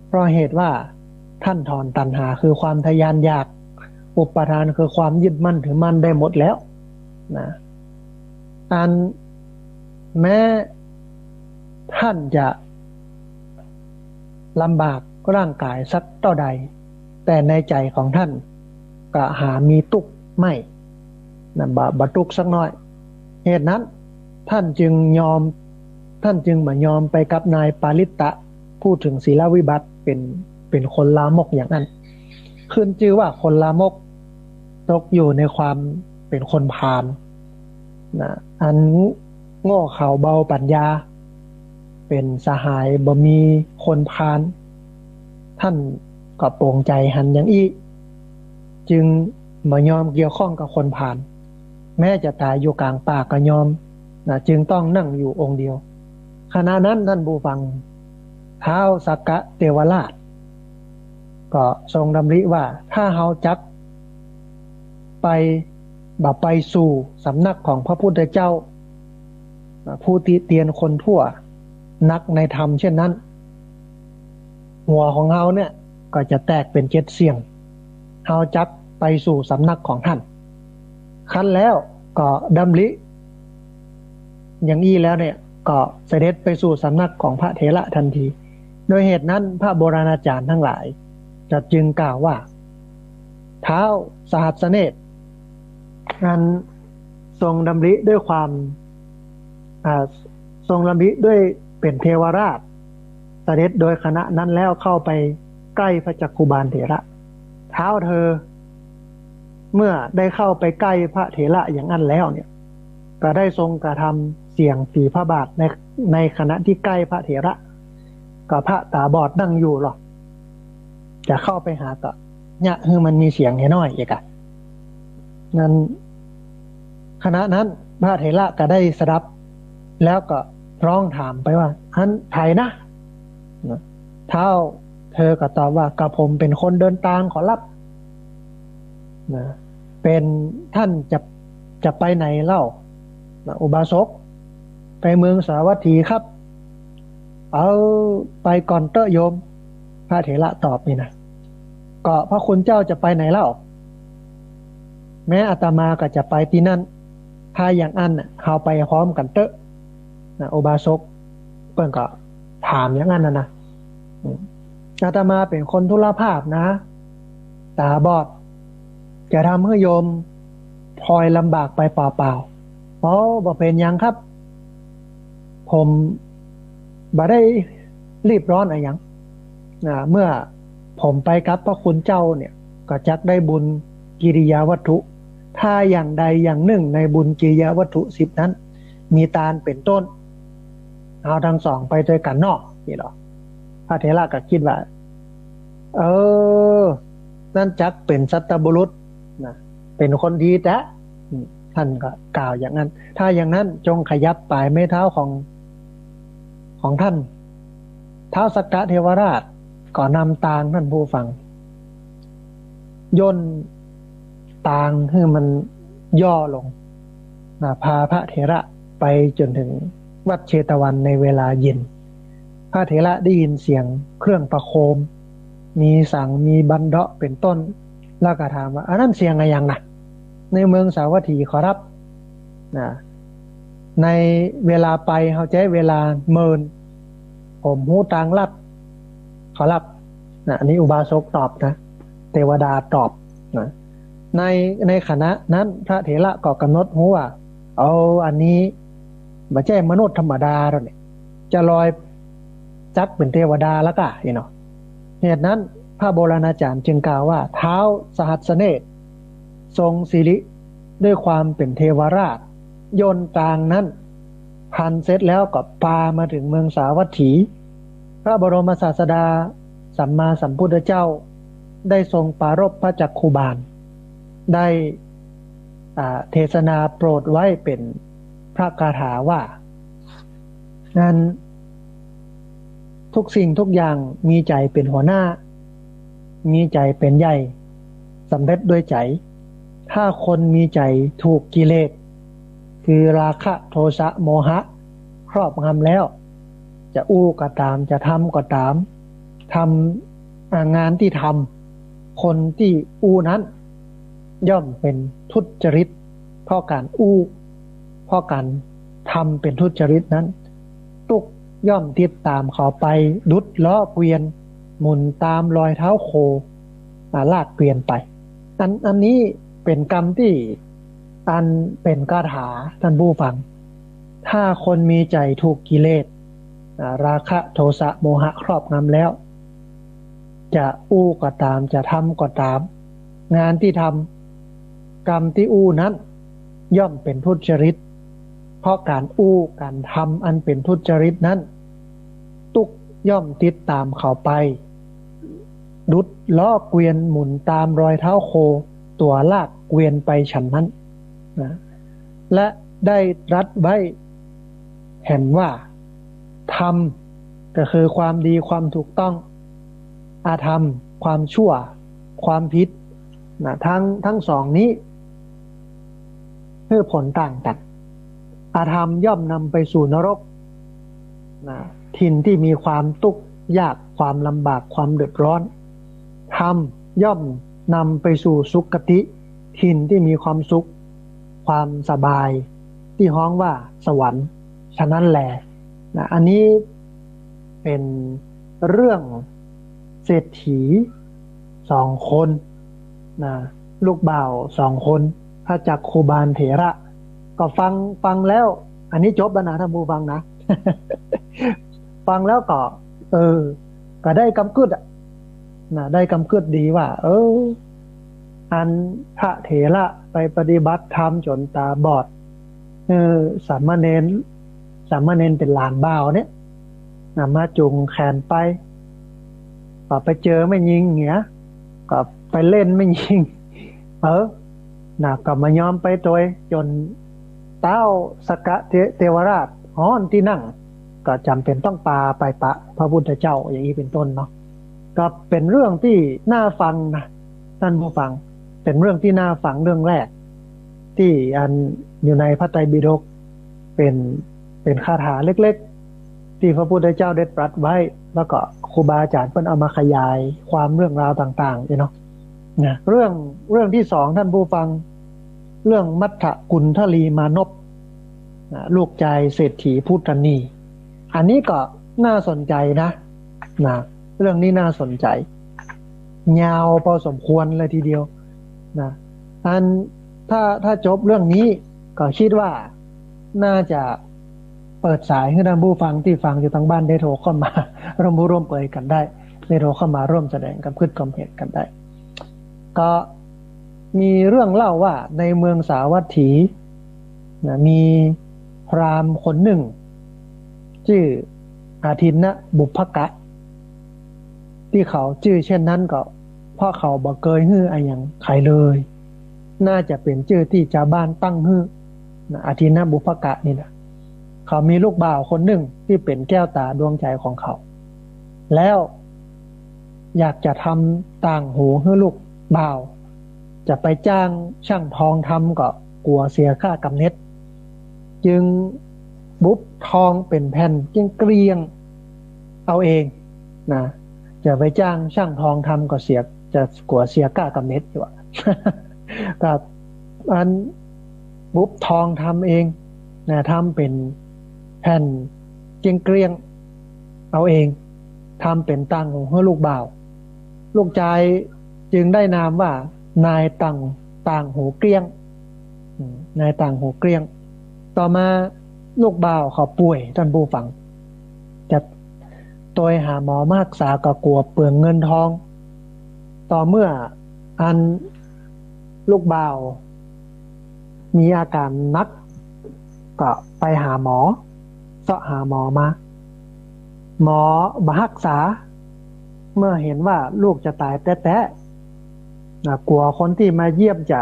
เพราะเหตุว่าท่านถอนตัณหาคือความทะยานอยาก อุปาทานคือความยึดมั่นถือมั่นได้หมดแล้วนะ อันแม้ท่านจะลำบากร่างกายสักเต้าใด แต่ในใจ๋ของท่านก็หามีตุ๊กข์ไม่นะ บ่ บ่ตุ๊กข์สักน้อย เหตุนั้นท่านจึงยอม ท่านจึงบ่ยอมไปกับนายปาริตตะ ผู้เถิงศีลวิบัติ เป๋น เป๋นคนลามกอย่างนั้น ขึ้นจื้อว่าคนลามก ตกอยู่ในความเป๋นคนพาลนะ อันโง่เขลาเบาปั๋ญญา เป๋นสหายบ่มีคนพาล ท่านก็ปลงใจ๋หันอย่างอี้ จึงบ่ยอมเกี่ยวข้องกับคนพาล แม้จะต๋ายอยู่ก๋างป่าก็ยอมนะ จึงต้องนั่งอยู่องค์เดียว ขณะนั้นท่านผู้ฟัง ท้าวสักกะเทวราช ก็ทรงดำริว่า ถ้าเฮาจักไป บ่ไปสู่สำนักของพระพุทธเจ้า ผู้ติเตียนคนทั่ว นักในธรรมเช่นนั้น หัวของเฮาเนี่ยก็จะแตกเป๋นเจ็ดเสี้ยง เฮาจักไปสู่สำนักของท่าน ครั้นแล้วก็ดำริอย่างอี้แล้วเนี่ย ก็เสด็จไปสู่สำนักของพระเถระทันที โดยเหตุนั้นพระโบราณอาจารย์ทั้งหลายก็จึงกล่าวว่า ท้าวสหัสสเนตร อันทรงดำริด้วยความ อ่า ทรงดำริด้วยเป๋นเทวราช เสด็จโดยขณะนั้นแล้วเข้าไปใกล้พระจักขุบาลเถระ ท้าวเธอ เมื่อได้เข้าไปใกล้พระเถระอย่างนั้นแล้วเนี่ย ก็ได้ทรงกระทำเสียงฝีพระบาทใน ในขณะที่ใกล้พระเถระ ก็พระต๋าบอดนั่งอยู่หรอ จะเข้าไปหาก็เยียะหื้อมันมีเสียงแหน้อยเอกอะ นั้น ขณะนั้นพระเถระก็ได้สดับ แล้วก็ร้องถามไปว่า อันใผนะ นะ ท้าวเธอก็ตอบว่า กระผมเป๋นคนเดินตางขอรับ นะ เป๋นท่านจะ จะไปไหนเล่า นะ อุบาสก ไปเมืองสาวัตถีครับ เออ ไปก่อนเต๊อะโยม พระเถระตอบนี่นะ ก็พระคุณเจ้าจะไปไหนเล่า แม้อาตมาก็จะไปตี้นั่น ถ้าอย่างอั้นน่ะ เฮาไปพร้อมกั๋นเต๊อะ นะ อุบาสกเปิ้นก็ถามอย่างอั้นน่ะนะ อืม อาตมาเป๋นคนทุรพาพนะ ต๋าบอด จะทำหื้อโยมพลอยลำบากไปเปล่าๆ อ๋อ บ่เป๋นหยังครับ ผมบ่ได้รีบร้อนอะหยัง อ่า เมื่อผมไปกับพระคุณเจ้าเนี่ย ก็จักได้บุญกิริยาวัตถุ ถ้าอย่างใดอย่างนึ่งในบุญกิริยาวัตถุสิบนั้น มีตานเป๋นต้น เฮาตังสองไปตวยกั๋นเนาะ นี่หรอ พระเถระก็กึ๊ดว่า เออ นั่นจักเป๋นสัตบุรุษนะ เป๋นคนดีแต๊ อืม ท่านก็กล่าวอย่างนั้น ถ้าอย่างนั้นจงขยับป๋ายไม้เท้าของ ของท่าน ท้าวสักกะเทวราชก็นำตาง ท่านผู้ฟัง ย่นตางหื้อมันย่อลงนะ พาพระเถระไปจ๋นเถิงวัดเชตวันในเวลาเย็น พระเถระได้ยินเสียงเครื่องประโคม มีสัง มีบันเดาะเป๋นต้น แล้วก็ถามว่า อันนั้นเสียงอะหยังนะ ในเมืองสาวัตถีขอรับ นะ ในเวลาไปเฮาใจ๊เวลาเมิน ผมฮู้ตางลัดขอรับ นะ อันนี้อุบาสกตอบนะ เทวดาตอบนะ ใน ในขณะนั้นพระเถระก็ก๋ำหนดฮู้ว่า เอา อันนี้บ่ใจ้มนุษย์ธรรมดาแล้วเนี่ย จะลอยจักเป๋นเทวดาแล้วก้า นี่เนาะ เหตุนั้นพระโบราณาจารย์จึงกล่าวว่า ท้าวสหัสสเนตร ทรงสิริด้วยความเป๋นเทวราช ย่นตางนั้น พันเสร็จแล้วก็ปามาเถิงเมืองสาวัตถี พระบรมศาสดาสัมมาสัมพุทธเจ้า ได้ทรงปรารภพระจักขุบาล ได้ อ่า เทศนาโปรดไว้เป๋นพระคาถาว่า นั้น ทุกสิ่งทุกอย่างมีใจ๋เป๋นหัวหน้า มีใจ๋เป๋นใหญ่ สำเร็จด้วยใจ๋ ถ้าคนมีใจ๋ถูกกิเลส คือราคะ โทสะ โมหะ ครอบงำแล้ว จะอู้ก็ต๋าม จะทำก็ต๋าม ทำ อ่า งานตี้ทำ คนตี้อู้นั้น ย่อมเป๋นทุจริต เพราะก๋านอู้ เพราะก๋านทำเป๋นทุจริตนั้น ตุ๊กข์ย่อมติดต๋ามเขาไป ดุจล้อเกวียน หมุนต๋ามรอยเท้าโค อ่า ลากเกวียนไป อัน อันนี้เป๋นกำตี้ อันเป๋นคาถา ต้านผู้ฟัง ถ้าคนมีใจ๋ถูกกิเลส อ่า ราคะ โทสะ โมหะ ครอบงำแล้ว จะอู้ก็ต๋าม จะทำก็ต๋าม งานตี้ทำ กำตี้อู้นั้น ย่อมเป๋นทุจริต เพราะก๋านอู้ก๋านทำอันเป๋นทุจริตนั้น ตุ๊กข์ย่อมติดต๋ามเขาไป ดุจล้อเกวียนหมุนต๋ามรอยเท้าโค ตั๋วลากเกวียนไปฉันนั้น นะ และได้ตรัสไว้แหมว่า ธรรม ก็คือความดีความถูกต้อง อธรรม ความชั่ว ความผิด นะ ทั้ง ทั้งสองนี้ หื้อผลต่างกั๋น อธรรมย่อมนำไปสู่นรก นะ ถิ่นที่มีความตุ๊กข์ยาก ความลำบาก ความเดือดร้อน ธรรมย่อมนำไปสู่สุคติ ถิ่นที่มีความสุข ความสบาย ตี้ฮ้องว่าสวรรค์ ฉะนั้นแล นะ อันนี้เป๋นเรื่องเศรษฐีสองคน นะ ลูกบ่าวสองคน พระจักคูบาลเถระ ก็ฟัง ฟังแล้ว อันนี้จบแล้วนะ ต้านผู้ฟังนะ ฟังแล้วก็ เออ ก็ได้กำกึ๊ดอะ นะ ได้กำกึ๊ดดีว่า เออ อันพระเถระไปปฏิบัติธรรมจ๋นต๋าบอด เออ สามเณร สามเณรเป๋นหลานบ่าวเนี่ย นะ มาจู๋งแขนไป ก็ไปเจอแม่ญิงเหีย ก็ไปเล่นแม่ญิง เออ นะ ก็บ่ยอมไปตวย จ๋นเต๊าสักกะเท- เทวราชฮ้อนตี้นั่ง ก็จ๋ำเป๋นต้องปาไปปะพระพุทธเจ้า อย่างนี้เป๋นต้นเนาะ ก็เป๋นเรื่องตี้น่าฟังนะ ต้านผู้ฟัง เป๋นเรื่องตี้น่าฟังเรื่องแรก ตี้อันอยู่ในพระไตรปิฎก เป๋น เป๋นคาถาเล็กๆ ตี้พระพุทธเจ้าได้ตรัสไว้ แล้วก็ครูบาอาจ๋ารย์เปิ้นเอามาขยายความเรื่องราวต่างๆ เนี่ยเนาะ นะ เรื่อง เรื่องตี้สอง ต้านผู้ฟัง เรื่องมัทธกุณฑลีมานพ นะ ลูกจายเศรษฐีผู้ตระหนี่ อันนี้ก็น่าสนใจ๋นะ นะ เรื่องนี้น่าสนใจ๋ ยาวพอสมควรเลยทีเดียว นะ อัน ถ้า ถ้าจบเรื่องนี้ ก็กึ๊ดว่าน่าจะเปิดสายหื้อต้านผู้ฟังตี้ฟังอยู่ตางบ้านได้โทรเข้ามา ร่วมฮู้ร่วมเปยกั๋นได้ ได้โทรเข้ามาร่วมแสดงความกึ๊ดความเห็นกั๋นได้ ก็มีเรื่องเล่าว่าในเมืองสาวัตถี นะ มีพราหมณ์คนนึ่ง จื้ออาทินนะบุพกะ ตี้เขาจื้อเช่นนั้นก็เพราะเขาบ่เกยหื้ออะหยังใผเลย น่าจะเป๋นจื้อตี้จาวบ้านตั้งหื้อ นะ อาทินนะบุพกะนี่นะ เขามีลูกบ่าวคนนึ่งตี้เป๋นแก้วต๋าดวงใจ๋ของเขา แล้วอยากจะทำต่างหูหื้อลูกบ่าว จะไปจ้างช่างทองทำก็กั๋วเสียค่ากำเน็ด จึงบุบทองเป๋นแผ่นเกลี้ยงๆ เอาเอง นะ จะไปจ้างช่างทองทำก็เสีย จะกั๋วเสียค่ากำเน็ดอยู่อะ ก็อันบุบทองทำเอง นะ ทำเป๋นแผ่นเกลี้ยงๆ เอาเอง ทำเป๋นต่างหูหื้อลูกบ่าว ลูกจายจึงได้นามว่านายต่าง ต่างหูเกลี้ยง อืม นายต่างหูเกลี้ยง ต่อมาลูกบ่าวเขาป่วย ต้านผู้ฟัง จะตวยหาหมอมาฮักษาก็กั๋วเปลืองเงินทอง ต่อเมื่ออันลูกบ่าวมีอาก๋านหนัก ก็ไปหาหมอ เซาะหาหมอมา หมอบ่ฮักษา เมื่อหันว่าลูกจะต๋ายแต๊ๆ นะ กั๋วคนตี้มาเยี่ยมจะ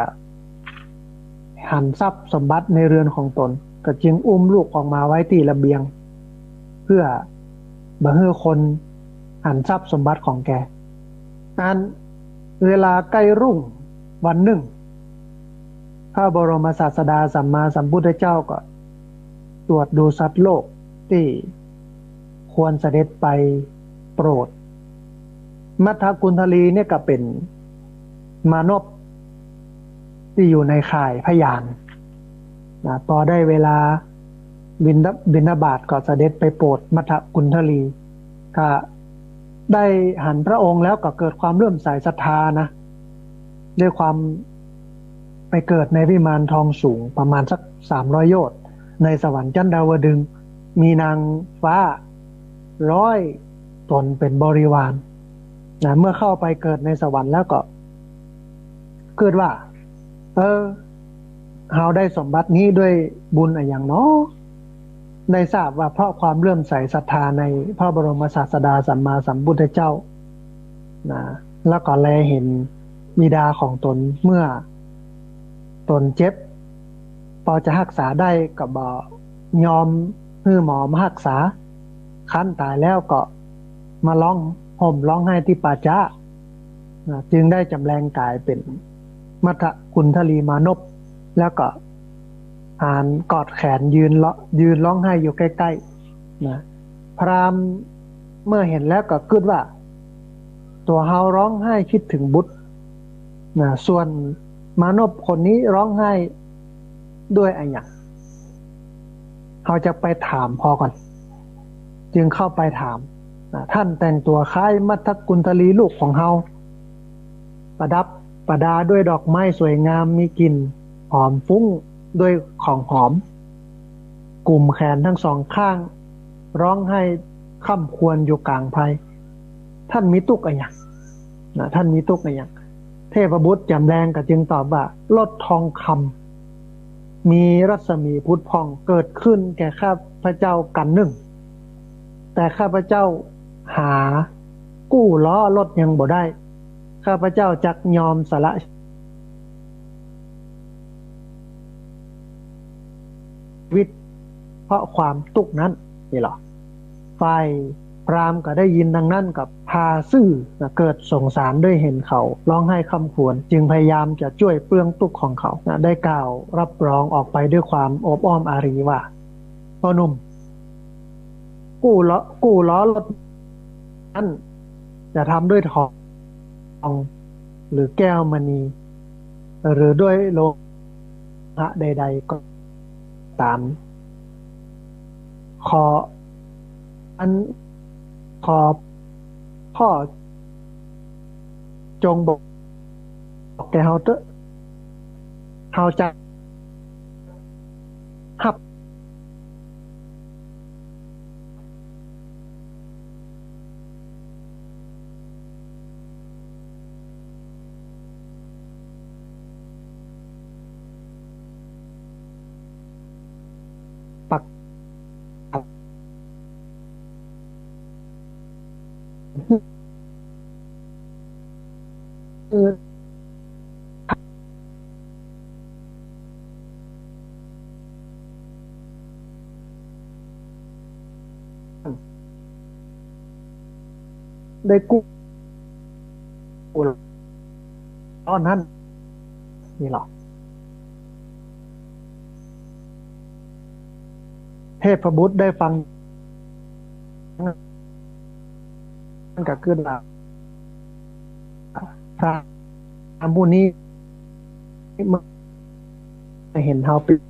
หันทรัพย์สมบัติในเรือนของตน ก็จึงอุ้มลูกออกมาไว้ตี้ระเบียง เพื่อบ่หื้อคนหันทรัพย์สมบัติของแก อัน เวลาใก้รุ่งวันนึ่ง พระบรมศาสดาสัมมาสัมพุทธเจ้าก็ตรวจดูสัตว์โลกตี้ควรเสด็จไปโปรด มัทธกุณฑลีเนี่ยก็เป๋นมานพตี้อยู่ในข่ายพญาณนะ ปอได้เวลาบิณฑ- บิณฑบาตก็เสด็จไปโปรดมัทธกุณฑลี ก็ได้หันพระองค์แล้วก็เกิดความเลื่อมใสศรัทธานะ ด้วยความไปเกิดในวิมานทองสูงประมาณสักสามร้อยโยชน์ ในสวรรค์จันดาวดึงส์ มีนางฟ้าร้อยต๋นเป๋นบริวารนะ เมื่อเข้าไปเกิดในสวรรค์แล้วก็กึ๊ดว่า เออ เฮาได้สมบัตินี้ด้วยบุญอะหยังน้อ ได้ทราบว่าเพราะความเลื่อมใสศรัทธาในพระบรมศาสดาสัมมาสัมพุทธเจ้านะ แล้วก็แลเห็นบิดาของต๋นเมื่อต๋นเจ็บ ปอจะฮักษาได้ก็บ่ยอมหื้อหมอมาฮักษา คันต๋ายแล้วก็มาฮ้องห่มฮ้องไห้ตี้ป่าจ๊านะ จึงได้จ๋ำแลงก๋ายเป๋นมัทธกุณฑลีมานพ แล้วก็หานกอดแขนยืนเลาะ- ยืนฮ้องไห้อยู่ใก้ๆ นะ พราหมณ์เมื่อเห็นแล้วก็กึ๊ดว่า ตั๋วเฮาฮ้องไห้กึ๊ดเถิงบุตรนะ ส่วนมานพคนนี้ฮ้องไห้ด้วยอะหยัง เฮาจะไปถามผ่อก่อน จึงเข้าไปถามนะ ท่านแต่งตั๋วคล้ายมัทธกุณฑลีลูกของเฮา ประดับประดาด้วยดอกไม้สวยงาม มีกลิ่นหอมฟุ้งด้วยของหอม กุมแขนทั้งสองข้าง ฮ้องไห้คร่ำครวญอยู่กลางไพร ท่านมีตุ๊กข์อะหยังนะ ท่านมีตุ๊กข์อะหยัง เทพบุตรจ๋ำแลงก็จึงตอบว่า รถทองคำ มีรัศมีผุดผ่องเกิดขึ้นแก่ข้าพเจ้ากั๋นนึ่ง แต่ข้าพเจ้าหากู้ล้อรถยังบ่ได้ ข้าพเจ้าจักยอมสละ ชีวิตเพราะความตุ๊กข์นั้น นี่หละ ฝ่ายพราหมณ์ก็ได้ยินดังนั้นก็พาซื่อนะ เกิดสงสารด้วยเห็นเขาฮ้องไห้คร่ำครวญ จึงพยายามจะจ้วยเปื้องตุ๊กข์ของเขานะ ได้กล่าวรับรองออกไปด้วยความอบอ้อมอารีว่า พ่อหนุ่ม กู้ล้อ- กู้ล้อรถนั้นจะทำด้วยทอง หรือแก้วมณี หรือด้วยโลหะใดๆ ก็ต๋าม ขออัน ขอพ่อจงบอกแก่เฮาเต๊อะ เฮาจะฮับ ปัก ได้กู้ ต๋อนนั้น นี่หละ เทพบุตรได้ฟัง มันก็กึ๊ดว่า พราหมณ์ผู้นี้ เมื่อเห็นเฮาเป๋น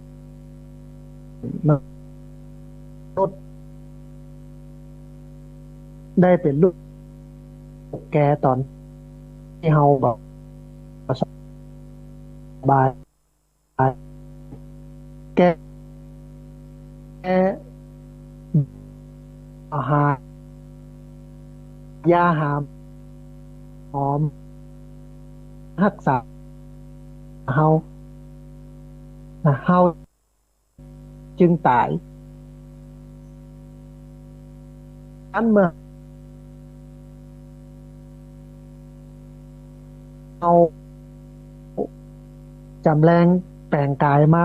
มนุษย์ ได้เป๋นลูกแกต๋อนตี้เฮาแบบสบาย แก แก อาหาร ยาหาหมอ ฮักษาเฮา นะ เฮาจึงต๋าย อันเมื่อ เฮาจ๋ำแลงแป๋งก๋ายมา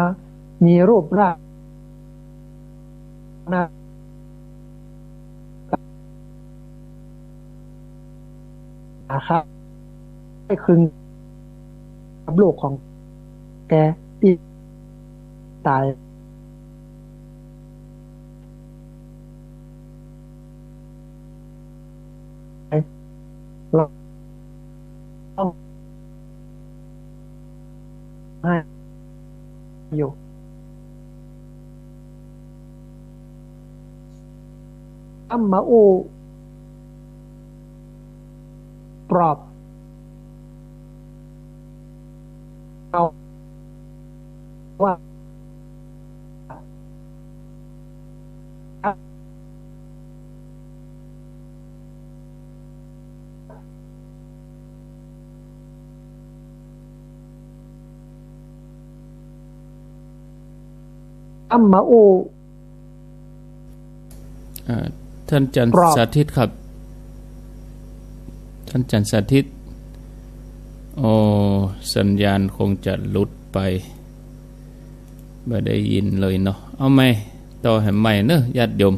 มีรูปร่างหน้า นะครับ คลึงกับลูกของแกตี้ต๋าย ร้องไห้อยู่ กำมาอู้ปลอบเอาว่า กำมาอู้ เอ่อ ท่านจันทร์ ครับ สาธิตครับ ท่านจันทร์สาธิต โอ้ สัญญาณคงจะหลุดไป บ่ได้ยินเลยเนาะ เอาใหม่ ต่อแหมใหม่เนาะ ญาติโยม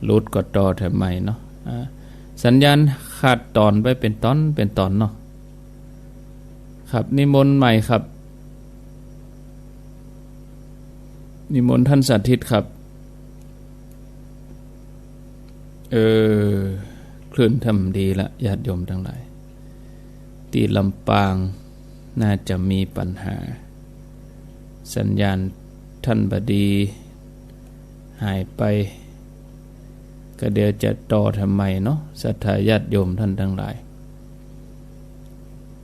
หลุดก็ต่อแหมใหม่เนาะ อ่า สัญญาณขาดตอนไปเป๋นต๋อน เป๋นต๋อนเนาะ ครับ นิมนต์ใหม่ครับ นิมนต์ท่านสาธิตครับ เออ คลื่นทำดีละ ญาติโยมตังหลาย ตี้ลำปางน่าจะมีปัญหา สัญญาณท่านบ่ดี หายไป ก็เดี๋ยวจะต่อแหมใหม่เนาะ ศรัทธาญาติโยมท่านตังหลาย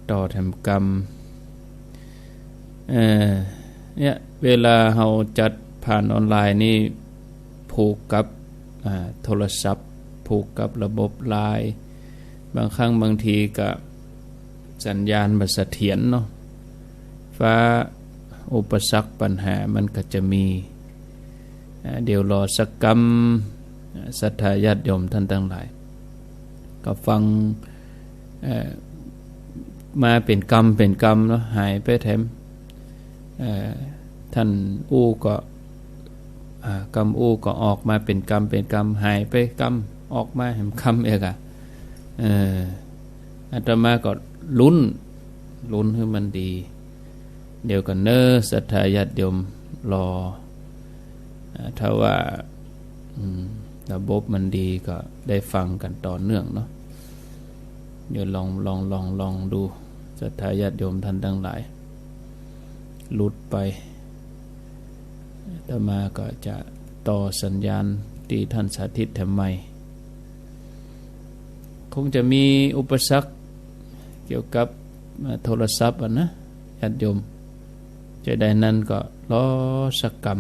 ต่อแหมกำ เอ่อ เนี่ย เวลาเฮาจัดผ่านออนไลน์นี่ ผูกกับ อ่า โทรศัพท์ ผูกกับระบบไลน์ บางครั้งบางทีก็สัญญาณบ่เสถียรเนาะ ฟ้าอุปสรรคปัญหามันก็จะมี อ่า เดี๋ยวรอสักกำ ศรัทธาญาติโยมท่านตังหลาย ก็ฟัง เอ่อ มาเป๋นกำเป๋นกำเนาะ หายไปแถม เอ่อ ท่านอู้ก็ อ่า กำอู้ก็ออกมาเป๋นกำเป๋นกำ หายไปกำ ออกมาแหมกำอีกอะ เออ อาตมาก็ลุ้น ลุ้นหื้อมันดี เดี๋ยวก่อนเนาะ ศรัทธาญาติโยม รอ อ่า ถ้าว่า อืม ระบบมันดีก็ได้ฟังกันต่อเนื่องเนาะ เดี๋ยวลอง ลอง ลอง ลองดู ศรัทธาญาติโยมท่านตังหลาย หลุดไป อาตมาก็จะต่อสัญญาณตี้ท่านสาธิตแหมใหม่ คงจะมีอุปสรรคเกี่ยวกับ เอ่อ โทรศัพท์อะนะ ญาติโยม จะได้นั้นก็รอสักกำ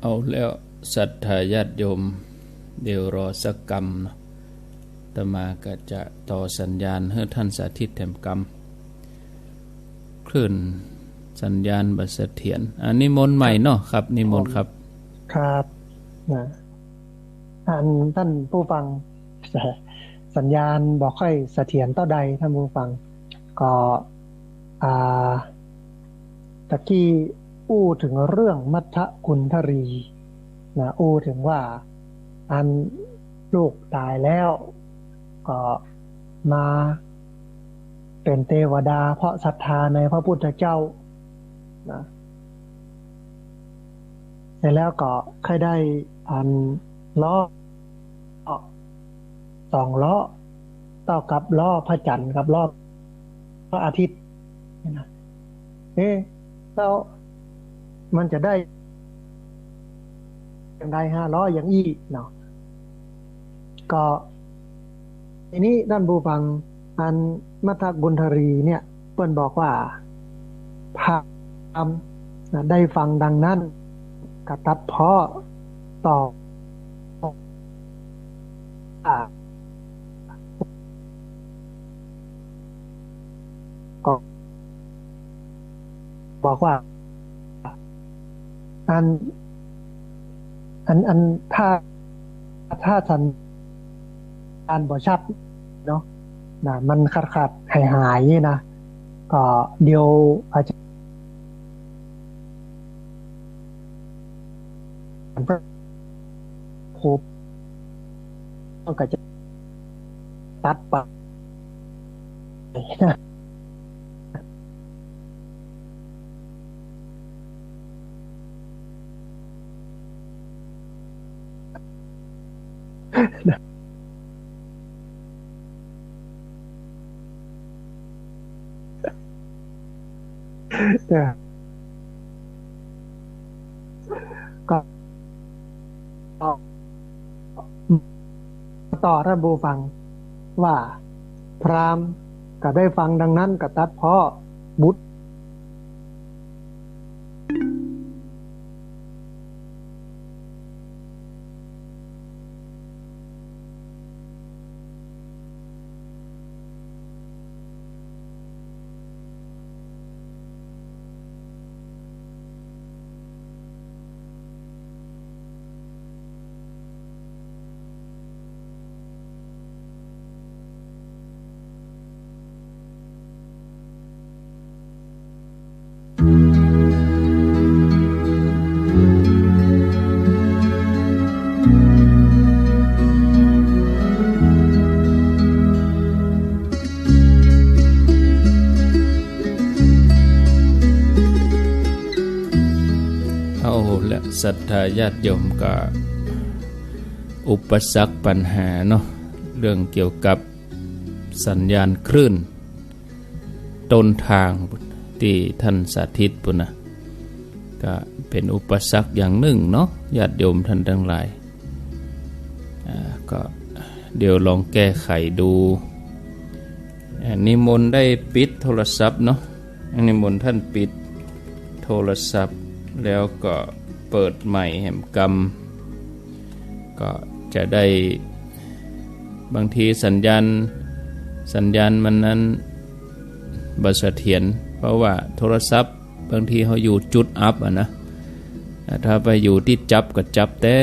เอาแล้ว ศรัทธาญาติโยม เดี๋ยวรอสักกำเนาะ อาตมาก็จะต่อสัญญาณหื้อท่านสาธิตแหมกำ คลื่นสัญญาณบ่เสถียร อ่า นิมนต์ใหม่เนาะ ครับ นิมนต์ครับ ครับ นะ อันท่านผู้ฟัง สัญญาณบ่ค่อยเสถียรเต้าใด ท่านผู้ฟัง ก็ อ่า ตะกี้อู้เถิงเรื่องมัทธกุณฑลี นะ อู้เถิงว่า อัน ลูกต๋ายแล้ว ก็มาเป๋นเตวดาเพราะศรัทธาในพระพุทธเจ้านะ เสร็จแล้วก็ใค่ได้อันล้อ สองล้อ เต้ากับล้อพระจันทร์กับล้อพระอาทิตย์นะ เอ๊ะ แล้วมันจะได้อย่างไรห้าล้ออย่างอี้เนาะ ก็ทีนี้ต้านผู้ฟัง อันมัทธกุณฑรีเนี่ย เปิ้นบอกว่า พราหมณ์นะ ได้ฟังดังนั้น ก็ตัดพ้อต่อ อ่า ก็บอกว่า อัน อัน อัน ถ้า ถ้าสัญญาณบ่ชัดเนาะ นะ มันขาดๆ หายๆ นี่นะ ก็เดี๋ยวอาจจะ ครูก็จะตัดไป เนี่ย ก็ ก็ ต่อต้านผู้ฟังว่า พราหมณ์ก็ได้ฟังดังนั้นก็ตัดพ้อบุตร เอาละ ศรัทธาญาติโยม ก็อุปสรรคปัญหาเนาะ เรื่องเกี่ยวกับสัญญาณคลื่น ต้นทางตี้ท่านสาธิตปู้นนะ ก็เป๋นอุปสรรคอย่างนึ่งเนาะ ญาติโยมท่านตังหลาย อ่า ก็เดี๋ยวลองแก้ไขดู อ่า นิมนต์ได้ปิดโทรศัพท์เนาะ นิมนต์ท่านปิดโทรศัพท์ แล้วก็เปิดใหม่แหมกำ ก็จะได้ บางทีสัญญาณ สัญญาณมันนั้นบ่เสถียร เพราะว่าโทรศัพท์บางทีเฮาอยู่จุดอับอะนะ อ่า ถ้าไปอยู่ตี้จั๊บก็จั๊บแต๊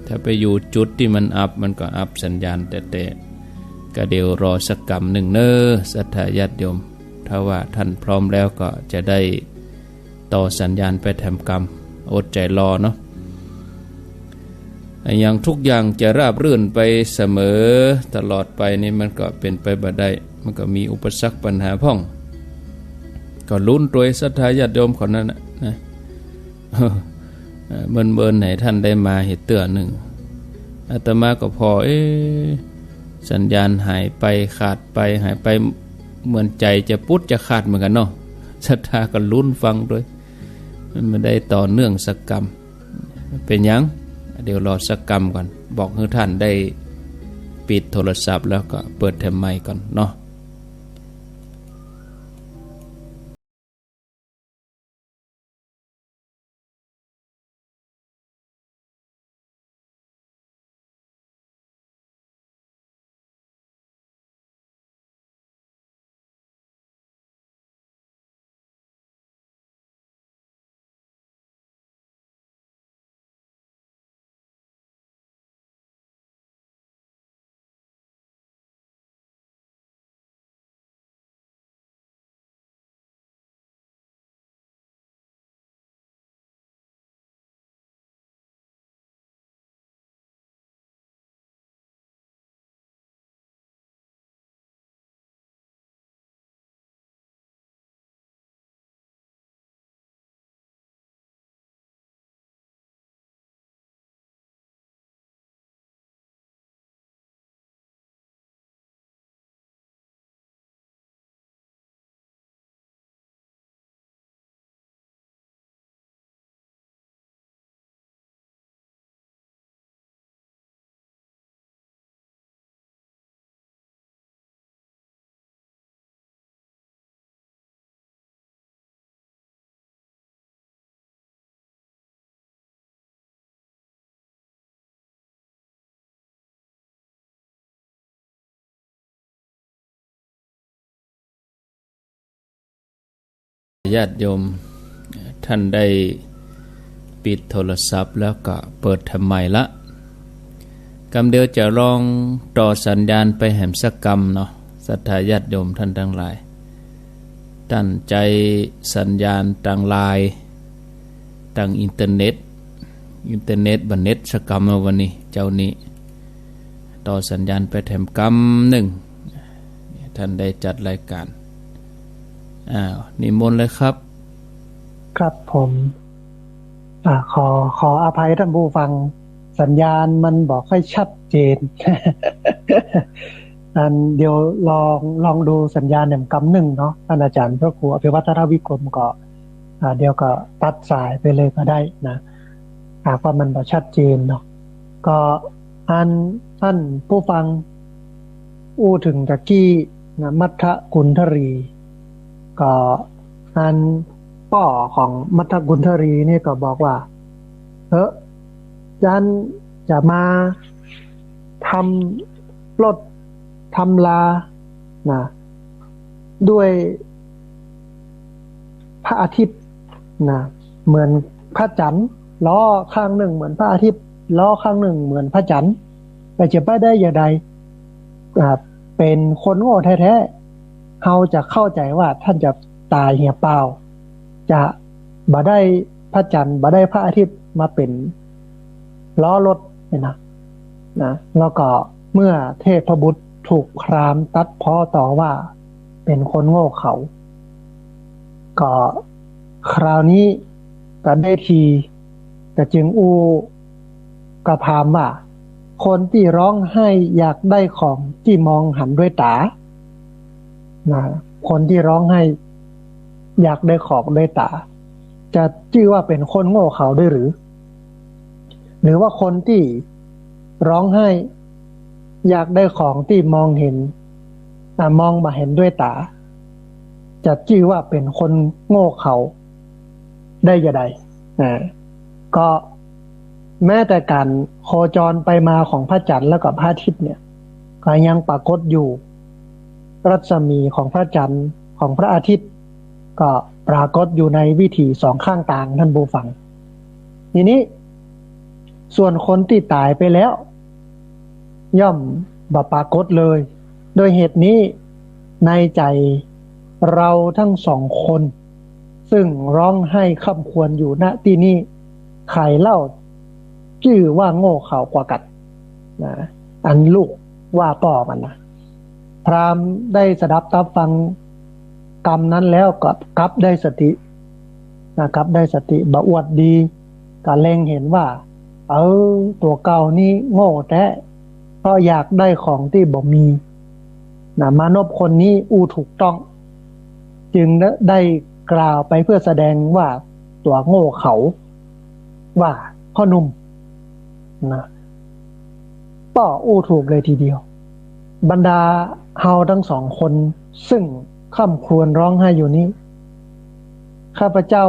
ถ้าไปอยู่จุดตี้มันอับ มันก็อับสัญญาณแต๊ๆ ก็เดี๋ยวรอสักกำนึ่งเน้อ ศรัทธาญาติโยม ถ้าว่าท่านพร้อมแล้วก็จะได้ต่อสัญญาณไปแถมกำ อดใจ๋รอเนาะ อย่างทุกอย่างจะราบรื่นไปเสมอตลอดไปนี่มันก็เป๋นไปบ่ได้ มันก็มีอุปสรรคปัญหาพ่อง ก็ลุ้นตวยศรัทธาญาติโยมเขานั้นน่ะนะ เอ่อ เมินๆ ไหนท่านได้มาเหียเตื้อนึ่ง อาตมาก็ผ่อ เอ๊ะ สัญญาณหายไป ขาดไป หายไป เหมือนใจ๋จะปุ๊ดจะขาดเหมือนกั๋นเนาะ ศรัทธาก็ลุ้นฟังตวย มันบ่ได้ต่อเนื่องสักกำ เป๋นหยัง เดี๋ยวรอสักกำก่อน บอกหื้อท่านได้ปิดโทรศัพท์แล้วก็เปิดแถมไมค์ก่อนเนาะ ญาติโยมท่านได้ปิดโทรศัพท์แล้วก็เปิดแถมใหม่ละ กำเดียวจะลองต่อสัญญาณไปแหมสักกำเนาะ ศรัทธาญาติโยมท่านตังหลาย ต้านใจ๊สัญญาณตางไลน์ ตางอินเทอร์เน็ต อินเทอร์เน็ตบ่เน็ตสักกำเนาะ วันนี้ เจ๊านี้ ต่อสัญญาณไปแถมกำนึ่ง ท่านได้จัดรายการ อ้าว นิมนต์เลยครับ ครับผม อ่า ขอ ขออภัยท่านผู้ฟัง สัญญาณมันบ่ค่อยชัดเจน อันเดี๋ยวลอง ลองดูสัญญาณแหมกำนึ่งเนาะ ท่านอาจารย์พระครูอภิวัฒนวิกรมก็ อ่า เดี๋ยวก็ตัดสายไปเลยก็ได้นะ หากว่ามันบ่ชัดเจนเนาะ ก็อันท่านผู้ฟังอู้เถิงตะกี้นะ มัทธกุณฑลี ก็อันป้อของมัทธกุณฑลีนี่ก็บอกว่า เออ จันจะมาทำลดทำลานะ ด้วยพระอาทิตย์นะ เหมือนพระจันทร์ ล้อข้างนึ่งเหมือนพระอาทิตย์ ล้อข้างนึ่งเหมือนพระจันทร์ แต่จะไปได้อย่างใด อ่า เป๋นคนโง่แท้ๆ เฮาจะเข้าใจ๋ว่าท่านจะต๋ายเหียเปล่า จะบ่ได้พระจันทร์ บ่ได้พระอาทิตย์มาเป๋นล้อรถเนี่ยนะ นะ แล้วก็เมื่อเทพบุตรถูกพราหมณ์ตัดพ้อต่อว่าเป๋นคนโง่เขลา ก็คราวนี้ก็ได้ที ก็จึงอู้กับพราหมณ์ว่า คนตี้ฮ้องไห้อยากได้ของตี้มองหันด้วยต๋า นะ คนตี้ฮ้องไห้อยากได้ของด้วยต๋า จะจื้อว่าเป๋นคนโง่เขลาได้หรือ หรือว่าคนตี้ฮ้องไห้อยากได้ของตี้มองเห็น อ่ะ มองบ่เห็นด้วยต๋า จะจื้อว่าเป๋นคนโง่เขลาได้อย่างใด นะ ก็แม้แต่ก๋านโคจรไปมาของพระจันทร์แล้วกับพระอาทิตย์เนี่ย ก็ยังปรากฏอยู่ รัศมีของพระจันทร์ ของพระอาทิตย์ ก็ปรากฏอยู่ในวิถีสองข้างตาง ท่านผู้ฟัง ทีนี้ ส่วนคนตี้ต๋ายไปแล้ว ย่อมบ่ปรากฏเลย ด้วยเหตุนี้ ในใจ๋เฮาตึงสองคน ซึ่งฮ้องไห้คร่ำครวญอยู่ ณ ตี้นี้ ใผเล่าจื้อว่าโง่เขลากว่ากั๋น นะ อันลูกว่าป้อมันนะ พราหมณ์ได้สดับตับฟังกำนั้นแล้วก็กลับได้สติ นะ กลับได้สติ บ่อวดดี ก็เล็งเห็นว่า เออ ตั๋วเก่านี้โง่แต๊ เพราะอยากได้ของตี้บ่มี นะ มานพคนนี้อู้ถูกต้อง จึงได้กล่าวไปเพื่อแสดงว่าตั๋วโง่เขลา ว่า พ่อหนุ่ม นะ ป้ออู้ถูกเลยทีเดียว บรรดาเฮาตึงสองคน ซึ่งคร่ำครวญฮ้องไห้อยู่นี้ ข้าพเจ้า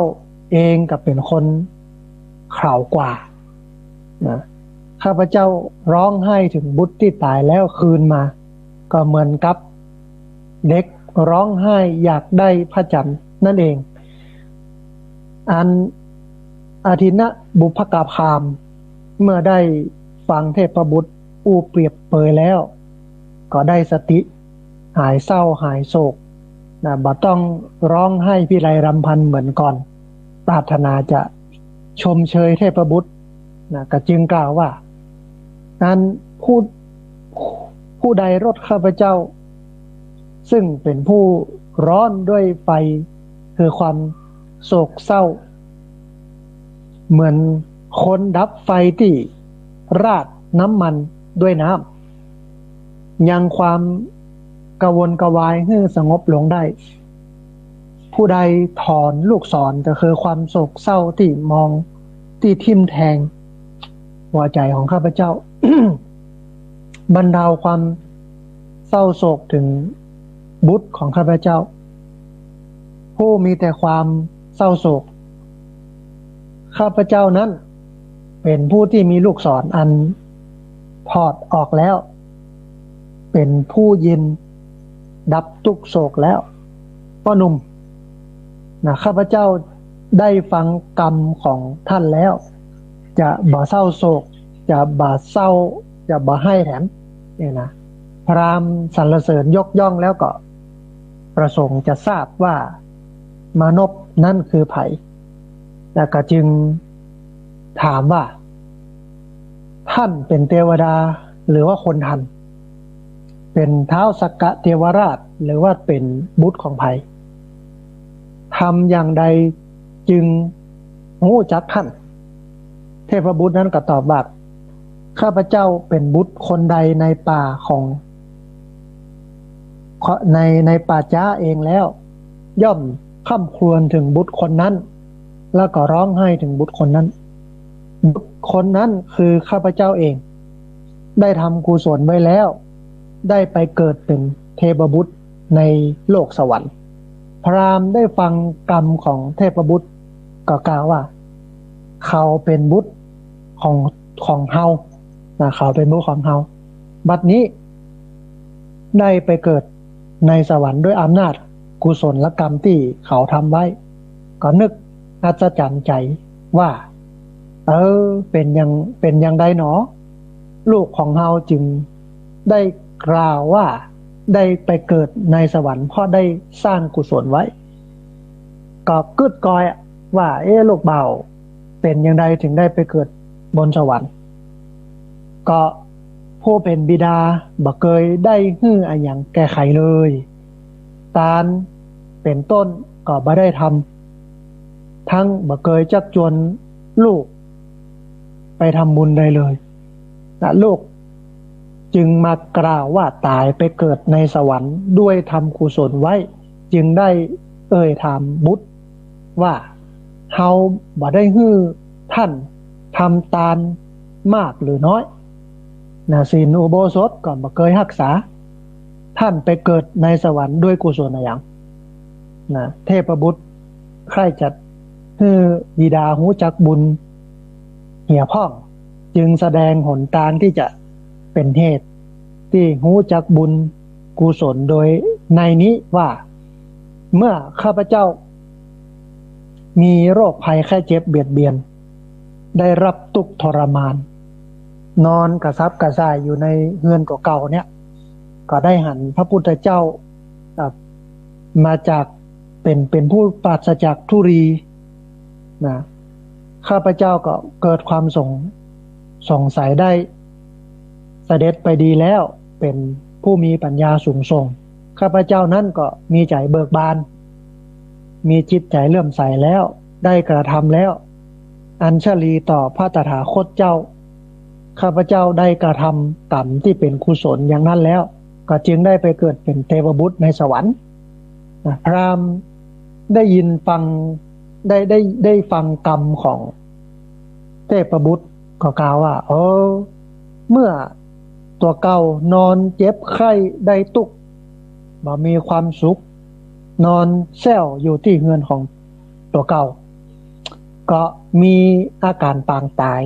เองก็เป๋นคนเขลากว่า นะ ข้าพเจ้าฮ้องไห้เถิงบุตรตี้ต๋ายแล้วคืนมา ก็เหมือนกับเด็กฮ้องไห้อยากได้พระจันทร์นั่นเอง อันอทินนบุพกพราหมณ์ เมื่อได้ฟังเทพบุตรอู้เปรียบเปยแล้ว ก็ได้สติ หายเศร้าหายโศก นะ บ่ต้องฮ้องไห้พิไรรำพันเหมือนก่อน ปรารถนาจะชมเชยเทพบุตร นะ ก็จึงกล่าวว่า อันผู้ ผู้ใดรดข้าพเจ้า ซึ่งเป๋นผู้ร้อนด้วยไฟ คือความโศกเศร้า เหมือนคนดับไฟตี้ราดน้ำมันด้วยน้ำ ยังความกระวนกระวายหื้อสงบลงได้ ผู้ใดถอนลูกศร ก็คือความโศกเศร้าตี้มอง ตี้ทิ่มแทงหัวใจ๋ของข้าพเจ้า บรรเทาความเศร้าโศกเถิงบุตรของข้าพเจ้า ผู้มีแต่ความเศร้าโศก ข้าพเจ้านั้นเป๋นผู้ตี้มีลูกศรอันถอดออกแล้ว เป๋นผู้เย็นดับทุกข์โศกแล้ว ป้อหนุ่ม นะ ข้าพเจ้าได้ฟังกรรมของท่านแล้ว จะบ่เศร้าโศก จะบ่เศร้า จะบ่ไห้แถม เนี่ยนะ พราหมณ์สรรเสริญยกย่องแล้วก็ประสงค์จะทราบว่ามานพนั้นคือใผ แล้วก็จึงถามว่า ท่านเป็นเตวดาหรือว่าคนทัน เป็นท้าวสักกะเทวราชหรือว่าเป็นบุตรของใผ ทำอย่างใดจึงฮู้จักท่าน เทพบุตรนั้นก็ตอบว่า ข้าพเจ้าเป็นบุตรคนใดในป่าของ ใน ในป่าจ๊าเองแล้ว ย่อมคร่ำครวญถึงบุตรคนนั้น แล้วก็ร้องไห้ถึงบุตรคนนั้น บุตรคนนั้นคือข้าพเจ้าเอง ได้ทำกุศลไว้แล้ว ได้ไปเกิดเป็นเทพบุตรในโลกสวรรค์ พราหมณ์ได้ฟังกรรมของเทพบุตรก็กล่าวว่า เขาเป็นบุตรของ ของเฮา นะ เขาเป็นบุตรของเฮา บัดนี้ได้ไปเกิดในสวรรค์ด้วยอำนาจกุศลกรรมที่เขาทำไว้ ก็นึกอัศจรรย์ใจว่า เออ เป็นอย่าง เป็นอย่างใดหนอ ลูกของเฮาจึงได้กล่าวว่าได้ไปเกิดในสวรรค์เพราะได้สร้างกุศลไว้ ก็กึ๊ดกอยอะว่า เอ๊ะ ลูกบ่าวเป็นอย่างใดถึงได้ไปเกิดบนสวรรค์ ก็ผู้เป็นบิดาบ่เกยได้หื้ออะหยังแก่ใครเลย ตานเป็นต้นก็บ่ได้ทำ ทั้งบ่เกยจักจวนลูกไปทำบุญใดเลย นะ ลูกจึงมากล่าวว่าต๋ายไปเกิดในสวรรค์ด้วยทำกุศลไว้ จึงได้เอ่ยถามบุตรว่า เฮาบ่ได้หื้อท่านทำตานมากหรือน้อย นะ ศีลอุโบสถก็บ่เกยฮักษา ท่านไปเกิดในสวรรค์ด้วยกุศลอะหยัง นะ เทพบุตรใคร่จะหื้อบิดาฮู้จักบุญเหียพ่อง จึงแสดงหนตางที่จะเป็นเหตุที่ฮู้จักบุญกุศลโดยในนี้ว่า เมื่อข้าพเจ้ามีโรคภัยไข้เจ็บเบียดเบียน ได้รับทุกข์ทรมาน นอนกระสับกระส่ายอยู่ในเฮือนเก่าๆ เนี่ย ก็ได้หันพระพุทธเจ้า อ่ะ มาจาก เป็น เป็นผู้ปราศจากทุลี นะ ข้าพเจ้าก็เกิดความสง สงสัยได้เสด็จไปดีแล้ว เป็นผู้มีปัญญาสูงส่ง ข้าพเจ้านั้นก็มีใจ๋เบิกบาน มีจิตใจ๋เลื่อมใสแล้ว ได้กระทำแล้ว อัญชลีต่อพระตถาคตเจ้า ข้าพเจ้าได้กระทำกรรมที่เป็นกุศลอย่างนั้นแล้ว ก็จึงได้ไปเกิดเป็นเทพบุตรในสวรรค์ นะ พราหมณ์ได้ยินฟัง ได้ ได้ ได้ฟังกรรมของเทพบุตรก็กล่าวว่า เออ เมื่อตั๋วเก่านอนเจ็บไข้ได้ตุ๊กข์ บ่มีความสุข นอนแส้วอยู่ตี้เฮือนของตั๋วเก่า ก็มีอาก๋านปางต๋าย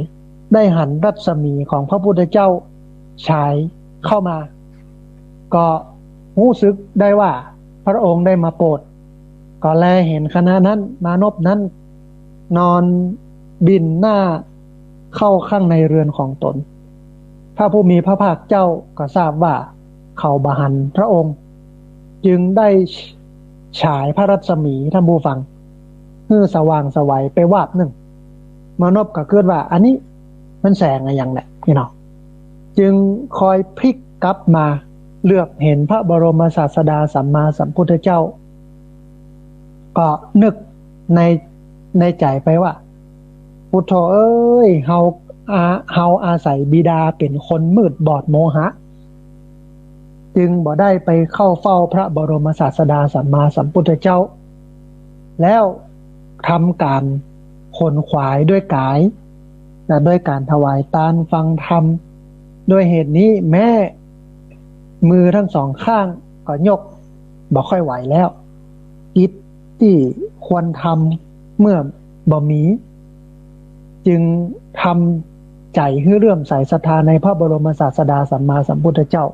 ได้หันรัศมีของพระพุทธเจ้าฉายเข้ามา ก็ฮู้สึกได้ว่าพระองค์ได้มาโปรด ก็แลเห็นขณะนั้นมานพนั้นนอนบินหน้าเข้าข้างในเฮือนของตน พระผู้มีพระภาคเจ้าก็ทราบว่าเขาบ่หันพระองค์ จึงได้ฉายพระรัศมี ท่านผู้ฟัง หื้อสว่างไสวไปวาบนึ่ง มานพก็กึ๊ดว่า อันนี้มันแสงอะหยังแหละ พี่น้อง จึงคอยพลิกกลับมาเหลือบเห็นพระบรมศาสดาสัมมาสัมพุทธเจ้า ก็นึกใน ในใจ๋ไปว่า พุทโธเอ้ย เฮาอา เฮาอาศัยบิดาเป็นคนมืดบอดโมหะ จึงบ่ได้ไปเข้าเฝ้าพระบรมศาสดาสัมมาสัมพุทธเจ้า แล้วทำก๋านขวนขวายด้วยก๋าย นะ ด้วยก๋านถวายตานฟังธรรม ด้วยเหตุนี้แม้มือทั้งสองข้างก็ยกบ่ค่อยไหวแล้ว กิจตี้ควรทำเมื่อบ่มี จึงทำใจ๋หื้อเลื่อมใสศรัทธาในพระบรมศาสดาสัมมาสัมพุทธเจ้า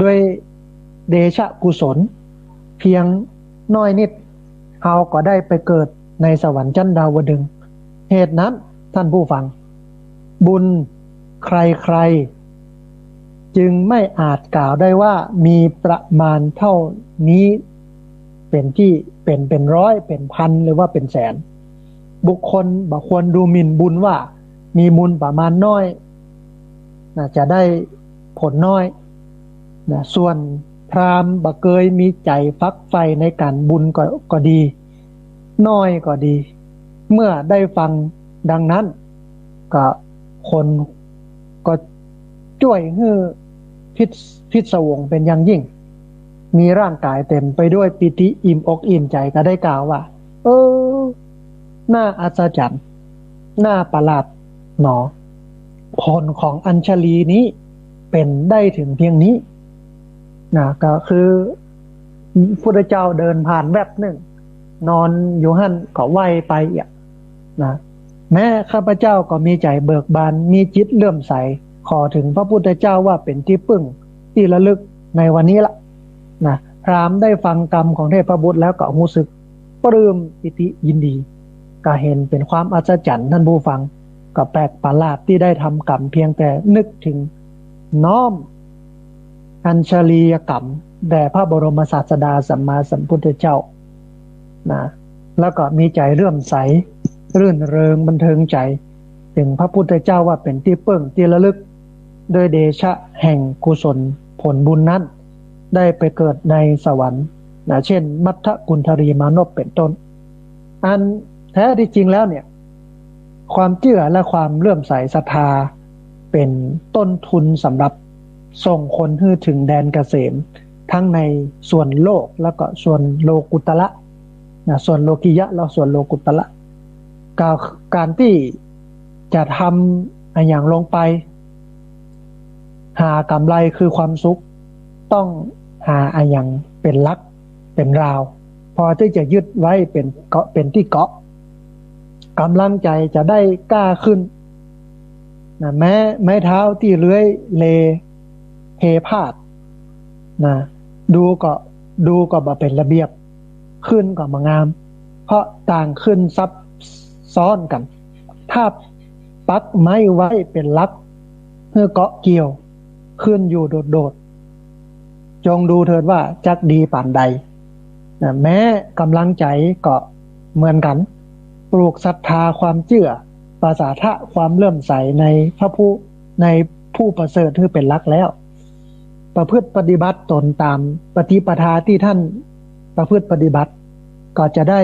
ด้วยเดชะกุศลเพียงน้อยนิด เฮาก็ได้ไปเกิดในสวรรค์ชั้นดาวดึงส์ เหตุนั้นท่านผู้ฟัง บุญใครๆ จึงไม่อาจกล่าวได้ว่ามีประมาณเท่านี้ เป๋นตี้ เป๋น เป๋นร้อย เป๋นพัน หรือว่าเป๋นแสน บุคคลบ่ควรดูหมิ่นบุญว่ามีบุญประมาณน้อย นะ จะได้ผลน้อย นะ ส่วนพราหมณ์บ่เกยมีใจ๋ฝักใฝ่ในก๋านบุญก็ ก็ดี น้อยก็ดี เมื่อได้ฟังดังนั้น ก็คนก็จ้วยหื้อพิศ พิศวงเป๋นอย่างยิ่ง มีร่างก๋ายเต๋มไปด้วยปีติอิ่มอกอิ่มใจ๋ ก็ได้กล่าวว่า เออ น่าอัศจรรย์ น่าประหลาดหนอ ผลของอัญชลีนี้เป๋นได้เถิงเพียงนี้ นะ ก็คือพุทธเจ้าเดินผ่านแวบนึ่ง นอนอยู่หั้นก็ไหว้ไปเอียะ นะ แม้ข้าพเจ้าก็มีใจ๋เบิกบาน มีจิตเลื่อมใส ขอเถิงพระพุทธเจ้าว่าเป๋นตี้ปึ้งตี้ระลึกในวันนี้ละ นะ พราหมณ์ได้ฟังกำของเทพบุตรแล้วก็ฮู้สึกปลื้มปีติยินดี ก็หันเป๋นความอัศจรรย์ ท่านผู้ฟัง ก็แปลกประหลาดตี้ได้ทำกำเพียงแต่นึกเถิง น้อมอัญชลียกำแด่พระบรมศาสดาสัมมาสัมพุทธเจ้า นะ แล้วก็มีใจ๋เลื่อมใส รื่นเริงบันเทิงใจ๋ เถิงพระพุทธเจ้าว่าเป๋นตี้ปึ้งตี้ระลึก ด้วยเดชะแห่งกุศลผลบุญนั้น ได้ไปเกิดในสวรรค์ นะ เช่น มัทธกุณฑลีมานพเป๋นต้น อันแท้ที่จริงแล้วเนี่ย ความเจื้อและความเลื่อมใสศรัทธา เป๋นต้นทุนสำหรับส่งคนหื้อเถิงแดนเกษม ทั้งในส่วนโลกแล้วก็ส่วนโลกุตตระ นะ ส่วนโลกิยะแล้วส่วนโลกุตตระ กล่าว ก๋านตี้จะทำอะหยังลงไป หากำไรคือความสุข ต้องหาอะหยังเป๋นหลักเป๋นราว พอตี้จะยึดไว้เป๋นเกาะ เป๋นตี้เกาะ ก๋ำลังใจ๋จะได้ก้าขึ้น นะ แม้ไม้เท้าตี้เลื้อยเลเพพาด นะ ดูก็ ดูก็บ่เป๋นระเบียบ ขึ้นก็บ่งาม เพราะต่างขึ้นซับซ้อนกั๋น ถ้าปักไม้ไว้เป๋นหลัก หื้อเกาะเกี่ยว ขึ้นอยู่โดดๆ จงดูเถิดว่าจักดีปานใด นะ แม้ก๋ำลังใจ๋ก็เหมือนกั๋น ปลูกศรัทธาความเจื้อ ประสาทะความเลื่อมใสในพระผู้ ในผู้ประเสริฐหื้อเป๋นหลักแล้ว ประพฤติปฏิบัติตนต๋ามปฏิปทาตี้ท่านประพฤติปฏิบัติ ก็จะได้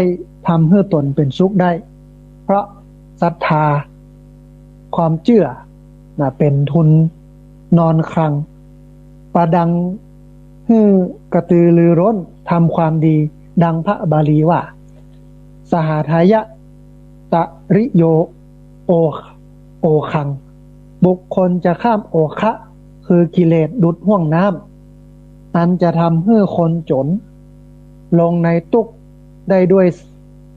ทำหื้อตนเป๋นสุขได้ เพราะศรัทธาความเจื้อ นะ เป๋นทุนนอนคลัง ประดังหื้อกระตือรือร้นทำความดี ดังพระบาลีว่า สหทายะตริโย โอ โอคัง บุคคลจะข้ามโอคะ คือกิเลสดุจห้วงน้ำ อันจะทำหื้อคนจ๋นลงในตุ๊กข์ได้ด้วย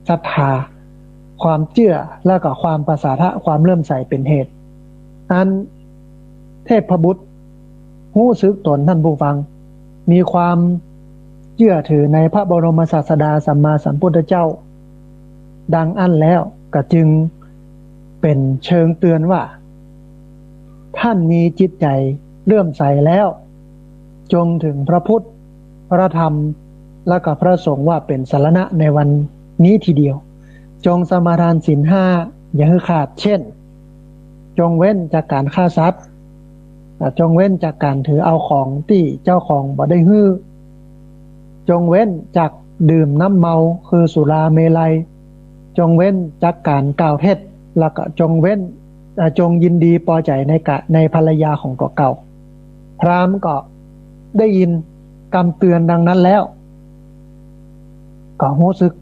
ศรัทธา ความเจื้อ และก็ความประสาทะความเลื่อมใสเป๋นเหตุ อันเทพบุตรฮู้สึกตน ท่านผู้ฟัง มีความเจื้อถือในพระบรมศาสดาสัมมาสัมพุทธเจ้า ดังอั้นแล้วก็จึงเป๋นเชิงเตือนว่า ท่านมีจิตใจ๋เลื่อมใสแล้ว จงเถิงพระพุทธ พระธรรม และก็พระสงฆ์ว่าเป๋นสรณะในวันนี้ทีเดียว จงสมาทานศีลห้าอย่าหื้อขาด เช่น จงเว้นจากก๋านฆ่าสัตว์ อ่า จงเว้นจากก๋านถือเอาของตี้เจ้าของบ่ได้หื้อ จงเว้นจากดื่มน้ำเมาคือสุราเมรัย จงเว้นจากก๋านกล่าวเท็จ แล้วก็จงเว้น อ่า จงยินดีปอใจ๋ในกะ ในภรรยาของตั๋วเก่า พราหมณ์ก็ได้ยินกำเตือนดังนั้นแล้ว ก็ฮู้สึก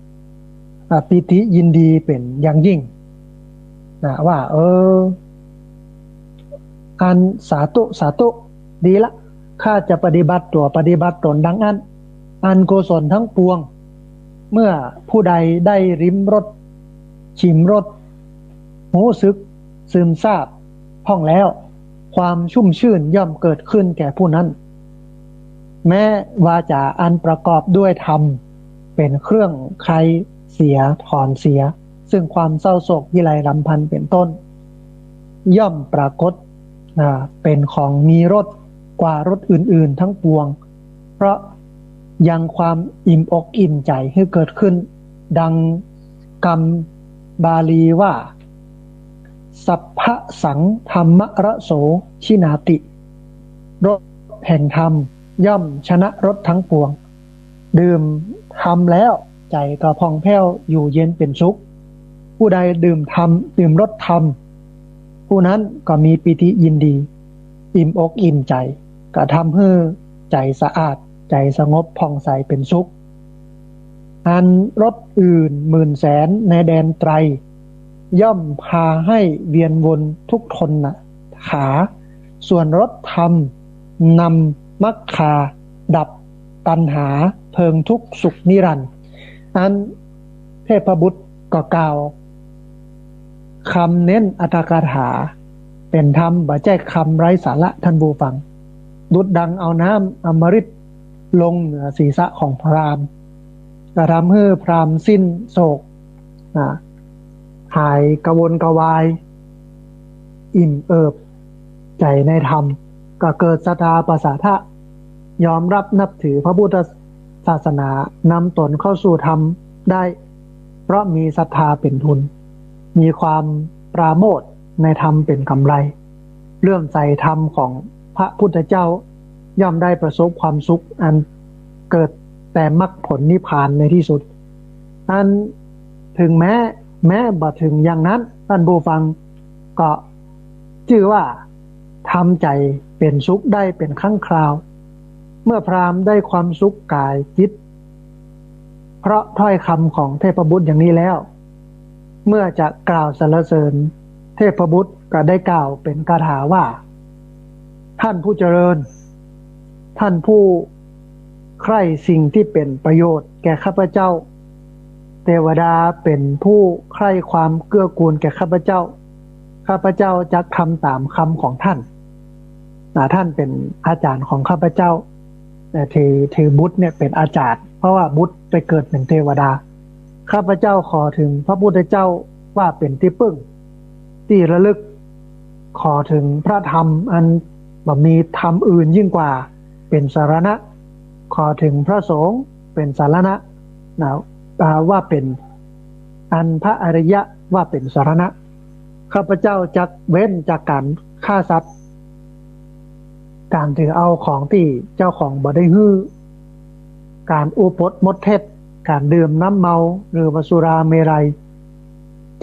อ่า ปีติยินดีเป๋นอย่างยิ่ง นะ ว่า เออ อันสาธุ สาธุ ดีละ ข้าจะปฏิบัติตั๋วปฏิบัติตนดังอั้น อันกุศลทั้งปวง เมื่อผู้ใดได้ลิ้มรส ชิมรส ฮู้สึก ซึมซาบพ่องแล้ว ความชุ่มชื่นย่อมเกิดขึ้นแก่ผู้นั้น แม้วาจาอันประกอบด้วยธรรม เป็นเครื่องไคลเสียถอนเสีย ซึ่งความเศร้าโศกพิไรรำพันเป็นต้น ย่อมปรากฏ อ่า เป็นของมีรสกว่ารสอื่นๆ ทั้งปวง เพราะยังความอิ่มอกอิ่มใจให้เกิดขึ้น ดังกำบาลีว่า สัพพะสังธรรมรโสชินาติ รสแห่งธรรมย่อมชนะรสทั้งปวง ดื่มธรรมแล้วใจก็ผ่องแผ้วอยู่เย็นเป็นสุข ผู้ใดดื่มธรรม ดื่มรสธรรม ผู้นั้นก็มีปีติยินดี อิ่มอกอิ่มใจ ก็ทำหื้อใจสะอาด ใจสงบผ่องใสเป็นสุข อันรสอื่นหมื่นแสนในแดนไตร ย่อมพาให้เวียนวนทุกข์ทนนาถา ส่วนรสธรรมนำมรรคาดับตัณหาเพลิงทุกข์สุขนิรันดร์ อันเทพบุตรก็กล่าวกำเน้นอรรถกถา เป็นธรรมบ่ใจ้กำไร้สาระท่านผู้ฟัง ดุจดังเอาน้ำอมฤตลงเหนือศีรษะของพราหมณ์ ก็ทำหื้อพราหมณ์สิ้นโศก อ่า หายกระวนกระวาย อิ่มเอิบใจในธรรม ก็เกิดศรัทธาผสาทะ ยอมรับนับถือพระพุทธศาสนา นำตนเข้าสู่ธรรมได้ เพราะมีศรัทธาเป็นทุน มีความปราโมทย์ในธรรมเป็นกำไร เลื่อมใสธรรมของพระพุทธเจ้า ย่อมได้ประสบความสุขอันเกิดแต่มรรคผลนิพพานในที่สุด อันถึงแม้ แม้บ่ถึงอย่างนั้น ท่านผู้ฟังก็จื้อว่าทำใจเป็นสุขได้เป็นครั้งคราว เมื่อพราหมณ์ได้ความสุขกายจิต เพราะถ้อยคำของเทพบุตรอย่างนี้แล้ว เมื่อจะกล่าวสรรเสริญเทพบุตรก็ได้กล่าวเป็นคาถาว่า ท่านผู้เจริญ ท่านผู้ใคร่สิ่งที่เป็นประโยชน์แก่ข้าพเจ้า เทวดาเป็นผู้ใคร่ความเกื้อกูลแก่ข้าพเจ้า ข้าพเจ้าจักทำตามคำของท่าน อ่า ท่านเป็นอาจารย์ของข้าพเจ้า แต่ถือ ถือบุตรเนี่ยเป็นอาจารย์ เพราะว่าบุตรไปเกิดเป็นเทวดา ข้าพเจ้าขอถึงพระพุทธเจ้าว่าเป็นที่พึ่ง ที่ระลึก ขอถึงพระธรรมอันบ่มีธรรมอื่นยิ่งกว่าเป็นสรณะ ขอถึงพระสงฆ์เป็นสรณะ นะ อ่า ว่าเป็น อันพระอริยะว่าเป็นสรณะ ข้าพเจ้าจักเว้นจากการฆ่าสัตว์ การถือเอาของตี้เจ้าของบ่ได้หื้อ การอู้ปดมดเท็จ การดื่มน้ำเมา หรือว่าสุราเมรัย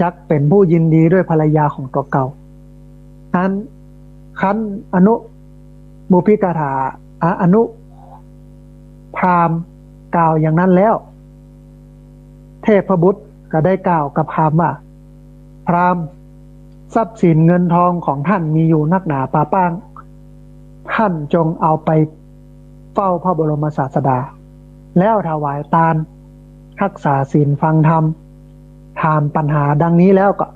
จักเป็นผู้ยินดีด้วยภรรยาของตัวเก่า อันคันอนุมุพิกถา อะ อนุพราหมณ์กล่าวอย่างนั้นแล้ว เทพบุตรก็ได้กล่าวกับพราหมณ์ว่า พราหมณ์ ทรัพย์สินเงินทองของท่านมีอยู่นักหนาปาป้าง ท่านจงเอาไปเฝ้าพระบรมศาสดา แล้วถวายตาน รักษาศีลฟังธรรม ถามปัญหาดังนี้แล้วก็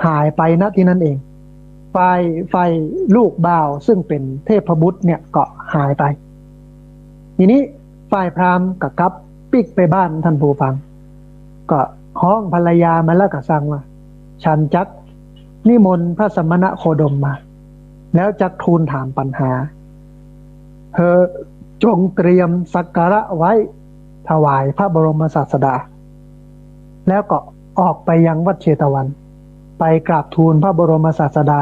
หายไป ณ ที่นั่นเอง ฝ่าย ฝ่ายลูกบ่าวซึ่งเป็นเทพบุตรเนี่ยก็หายไป ทีนี้ฝ่ายพราหมณ์ก็กลับปิ๊กไปบ้าน ท่านผู้ฟัง ก็ฮ้องภรรยามาแล้วก็สั่งว่า ฉันจักนิมนต์พระสมณโคดมมา แล้วจักทูลถามปัญหา เธอจงเตรียมสักการะไว้ถวายพระบรมศาสดา แล้วก็ออกไปยังวัดเชตวัน ไปกราบทูลพระบรมศาสดา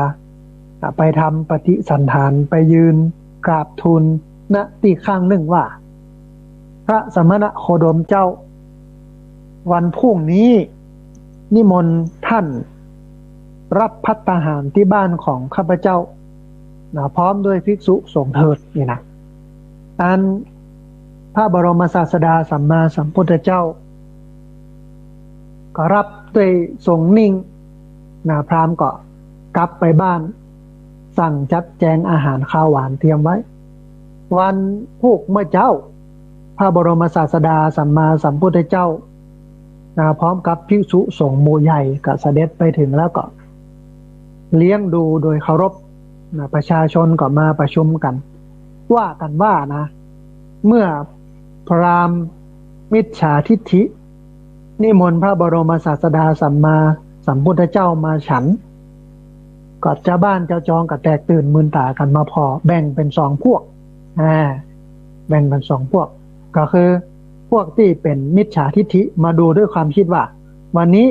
อ่ะ ไปทำปฏิสันถาน ไปยืนกราบทูล ณ ตี้ข้างนึ่งว่า พระสมณโคดมเจ้า วันพรุ่งนี้นิมนต์ท่านรับภัตตาหารที่บ้านของข้าพเจ้า นะ พร้อมด้วยภิกษุสงฆ์เถิด นี่นะ อันพระบรมศาสดาสัมมาสัมพุทธเจ้า ก็รับด้วยทรงนิ่ง นะ พราหมณ์ก็กลับไปบ้าน สั่งจัดแจงอาหารคาวหวานเตรียมไว้ วันพุธเมื่อเจ๊า พระบรมศาสดาสัมมาสัมพุทธเจ้า นะ พร้อมกับภิกษุสงฆ์หมู่ใหญ่ก็เสด็จไปถึงแล้วก็เลี้ยงดูโดยเคารพ นะ ประชาชนก็มาประชุมกัน ว่ากันว่านะ เมื่อพราหมณ์ มิจฉาทิฏฐิ นิมนต์พระบรมศาสดาสัมมาสัมพุทธเจ้ามาฉัน ก็จาวบ้านจาวจองก็แตกตื่นมึนต๋ากั๋นมาผ่อ แบ่งเป๋นสองพวก อ่า แบ่งเป๋นสองพวก ก็คือพวกตี้เป๋นมิจฉาทิฏฐิ มาดูด้วยความกึ๊ดว่า วันนี้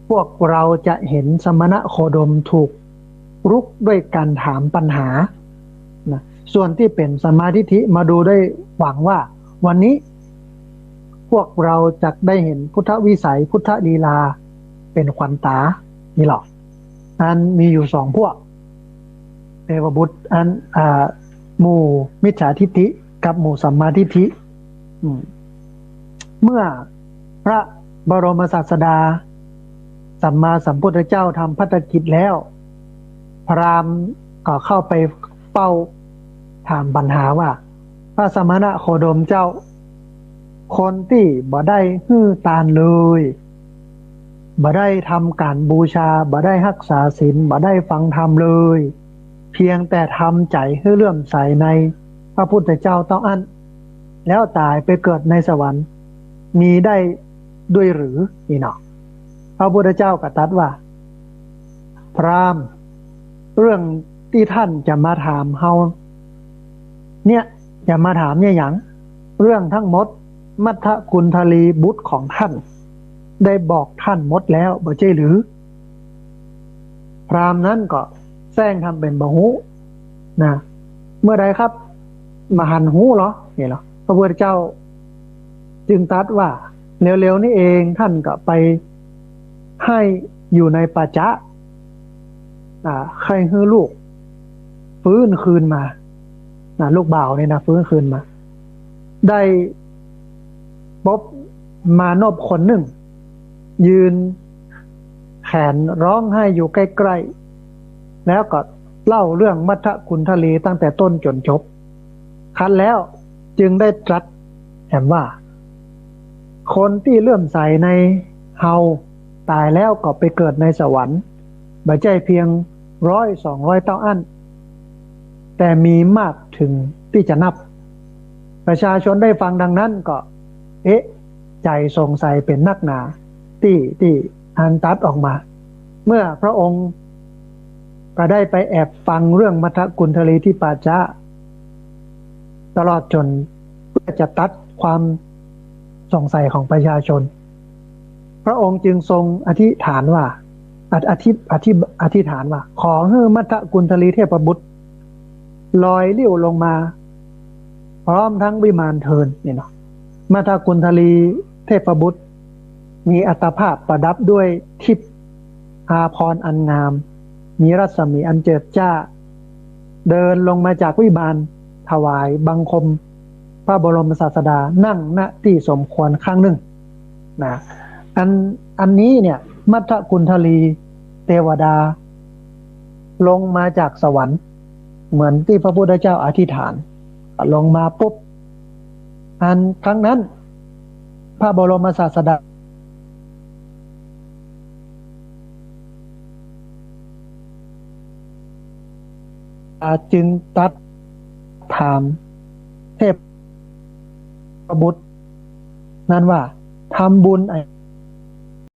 พวกเราจะเห็นสมณะโคดมถูกรุกด้วยการถามปัญหา นะ ส่วนตี้เป๋นสัมมาทิฏฐิมาดูด้วยหวังว่า วันนี้ พวกเราจะได้เห็นพุทธวิสัย พุทธลีลา เป๋นขวัญต๋า นี่หละ อันมีอยู่สองพวก เทพบุตร อัน อ่า หมู่มิจฉาทิฏฐิกับหมู่สัมมาทิฏฐิ อืม เมื่อพระบรมศาสดา สัมมาสัมพุทธเจ้าทำภัตตกิจแล้ว พราหมณ์ก็เข้าไปเฝ้าถามปัญหาว่า พระสมณะโคดมเจ้า คนตี้บ่ได้หื้อตานเลย บ่ได้ทำก๋านบูชา บ่ได้ฮักษาศีล บ่ได้ฟังธรรมเลย เพียงแต่ทำใจ๋หื้อเลื่อมใสในพระพุทธเจ้าเต้าอั้น แล้วต๋ายไปเกิดในสวรรค์ มีได้ด้วยหรือ นี่เนาะ พระพุทธเจ้าก็ตรัสว่า พราหมณ์ เรื่องตี้ท่านจะมาถามเฮาเนี่ย จะมาถามเนี่ยหยัง เรื่องทั้งหมด มัทธกุณฑลีบุตรของท่าน ได้บอกท่านหมดแล้ว บ่ใจ้หรือ พราหมณ์นั้นก็แสร้งทำเป๋นบ่ฮู้ นะ เมื่อใดครับ บ่หันฮู้เหรอ นี่เหรอ พระพุทธเจ้าจึงตรัสว่า เร็วๆ นี้เองท่านก็ไปใค่อยู่ในป่าจ๊า อ่า ใค่หื้อลูกฟื้นคืนมา นะ ลูกบ่าวนี่นะ ฟื้นคืนมา ได้ปบมานพคนนึ่ง ยืนแขนร้องไห้อยู่ใก้ๆ แล้วก็เล่าเรื่องมัทธกุณฑลีตั้งแต่ต้นจ๋นจบ ครั้นแล้วจึงได้ตรัสแหมว่า คนตี้เลื่อมใสในเฮาต๋ายแล้วก็ไปเกิดในสวรรค์ บ่ใจ้เพียงร้อยสองร้อยเต้าอั้น แต่มีมากเถิงตี้จะนับ ประชาชนได้ฟังดังนั้นก็ เอ๊ะ ใจ๋สงสัยเป๋นนักหนา ตี้ ตี้อันตรัสออกมา เมื่อพระองค์ก็ได้ไปแอบฟังเรื่องมัทธกุณฑลีที่ป่าจ๊า ตลอดจ๋นเพื่อจะตัดความสงสัยของประชาชน พระองค์จึงทรงอธิษฐานว่า อธิ อธิ อธิษฐานว่า ขอหื้อมัทธกุณฑลีเทพบุตร ลอยลิ้วลงมา พร้อมทั้งวิมานเถิด นี่เนาะ มัทธกุณฑลีเทพบุตร มีอัตภาพประดับด้วยทิพย์อาภรณ์อันงาม มีรัศมีอันเจิดจ้า เดินลงมาจากวิมาน ถวายบังคมพระบรมศาสดา นั่ง ณ ตี้สมควรครั้งนึ่ง นะ อัน อันนี้เนี่ย มัทธกุณฑลีเทวดา ลงมาจากสวรรค์ เหมือนตี้พระพุทธเจ้าอธิษฐาน ลงมาปุ๊บ อันครั้งนั้น พระบรมศาสดา จึงตรัสถามเทพบุตรนั้นว่า ทำบุญอัน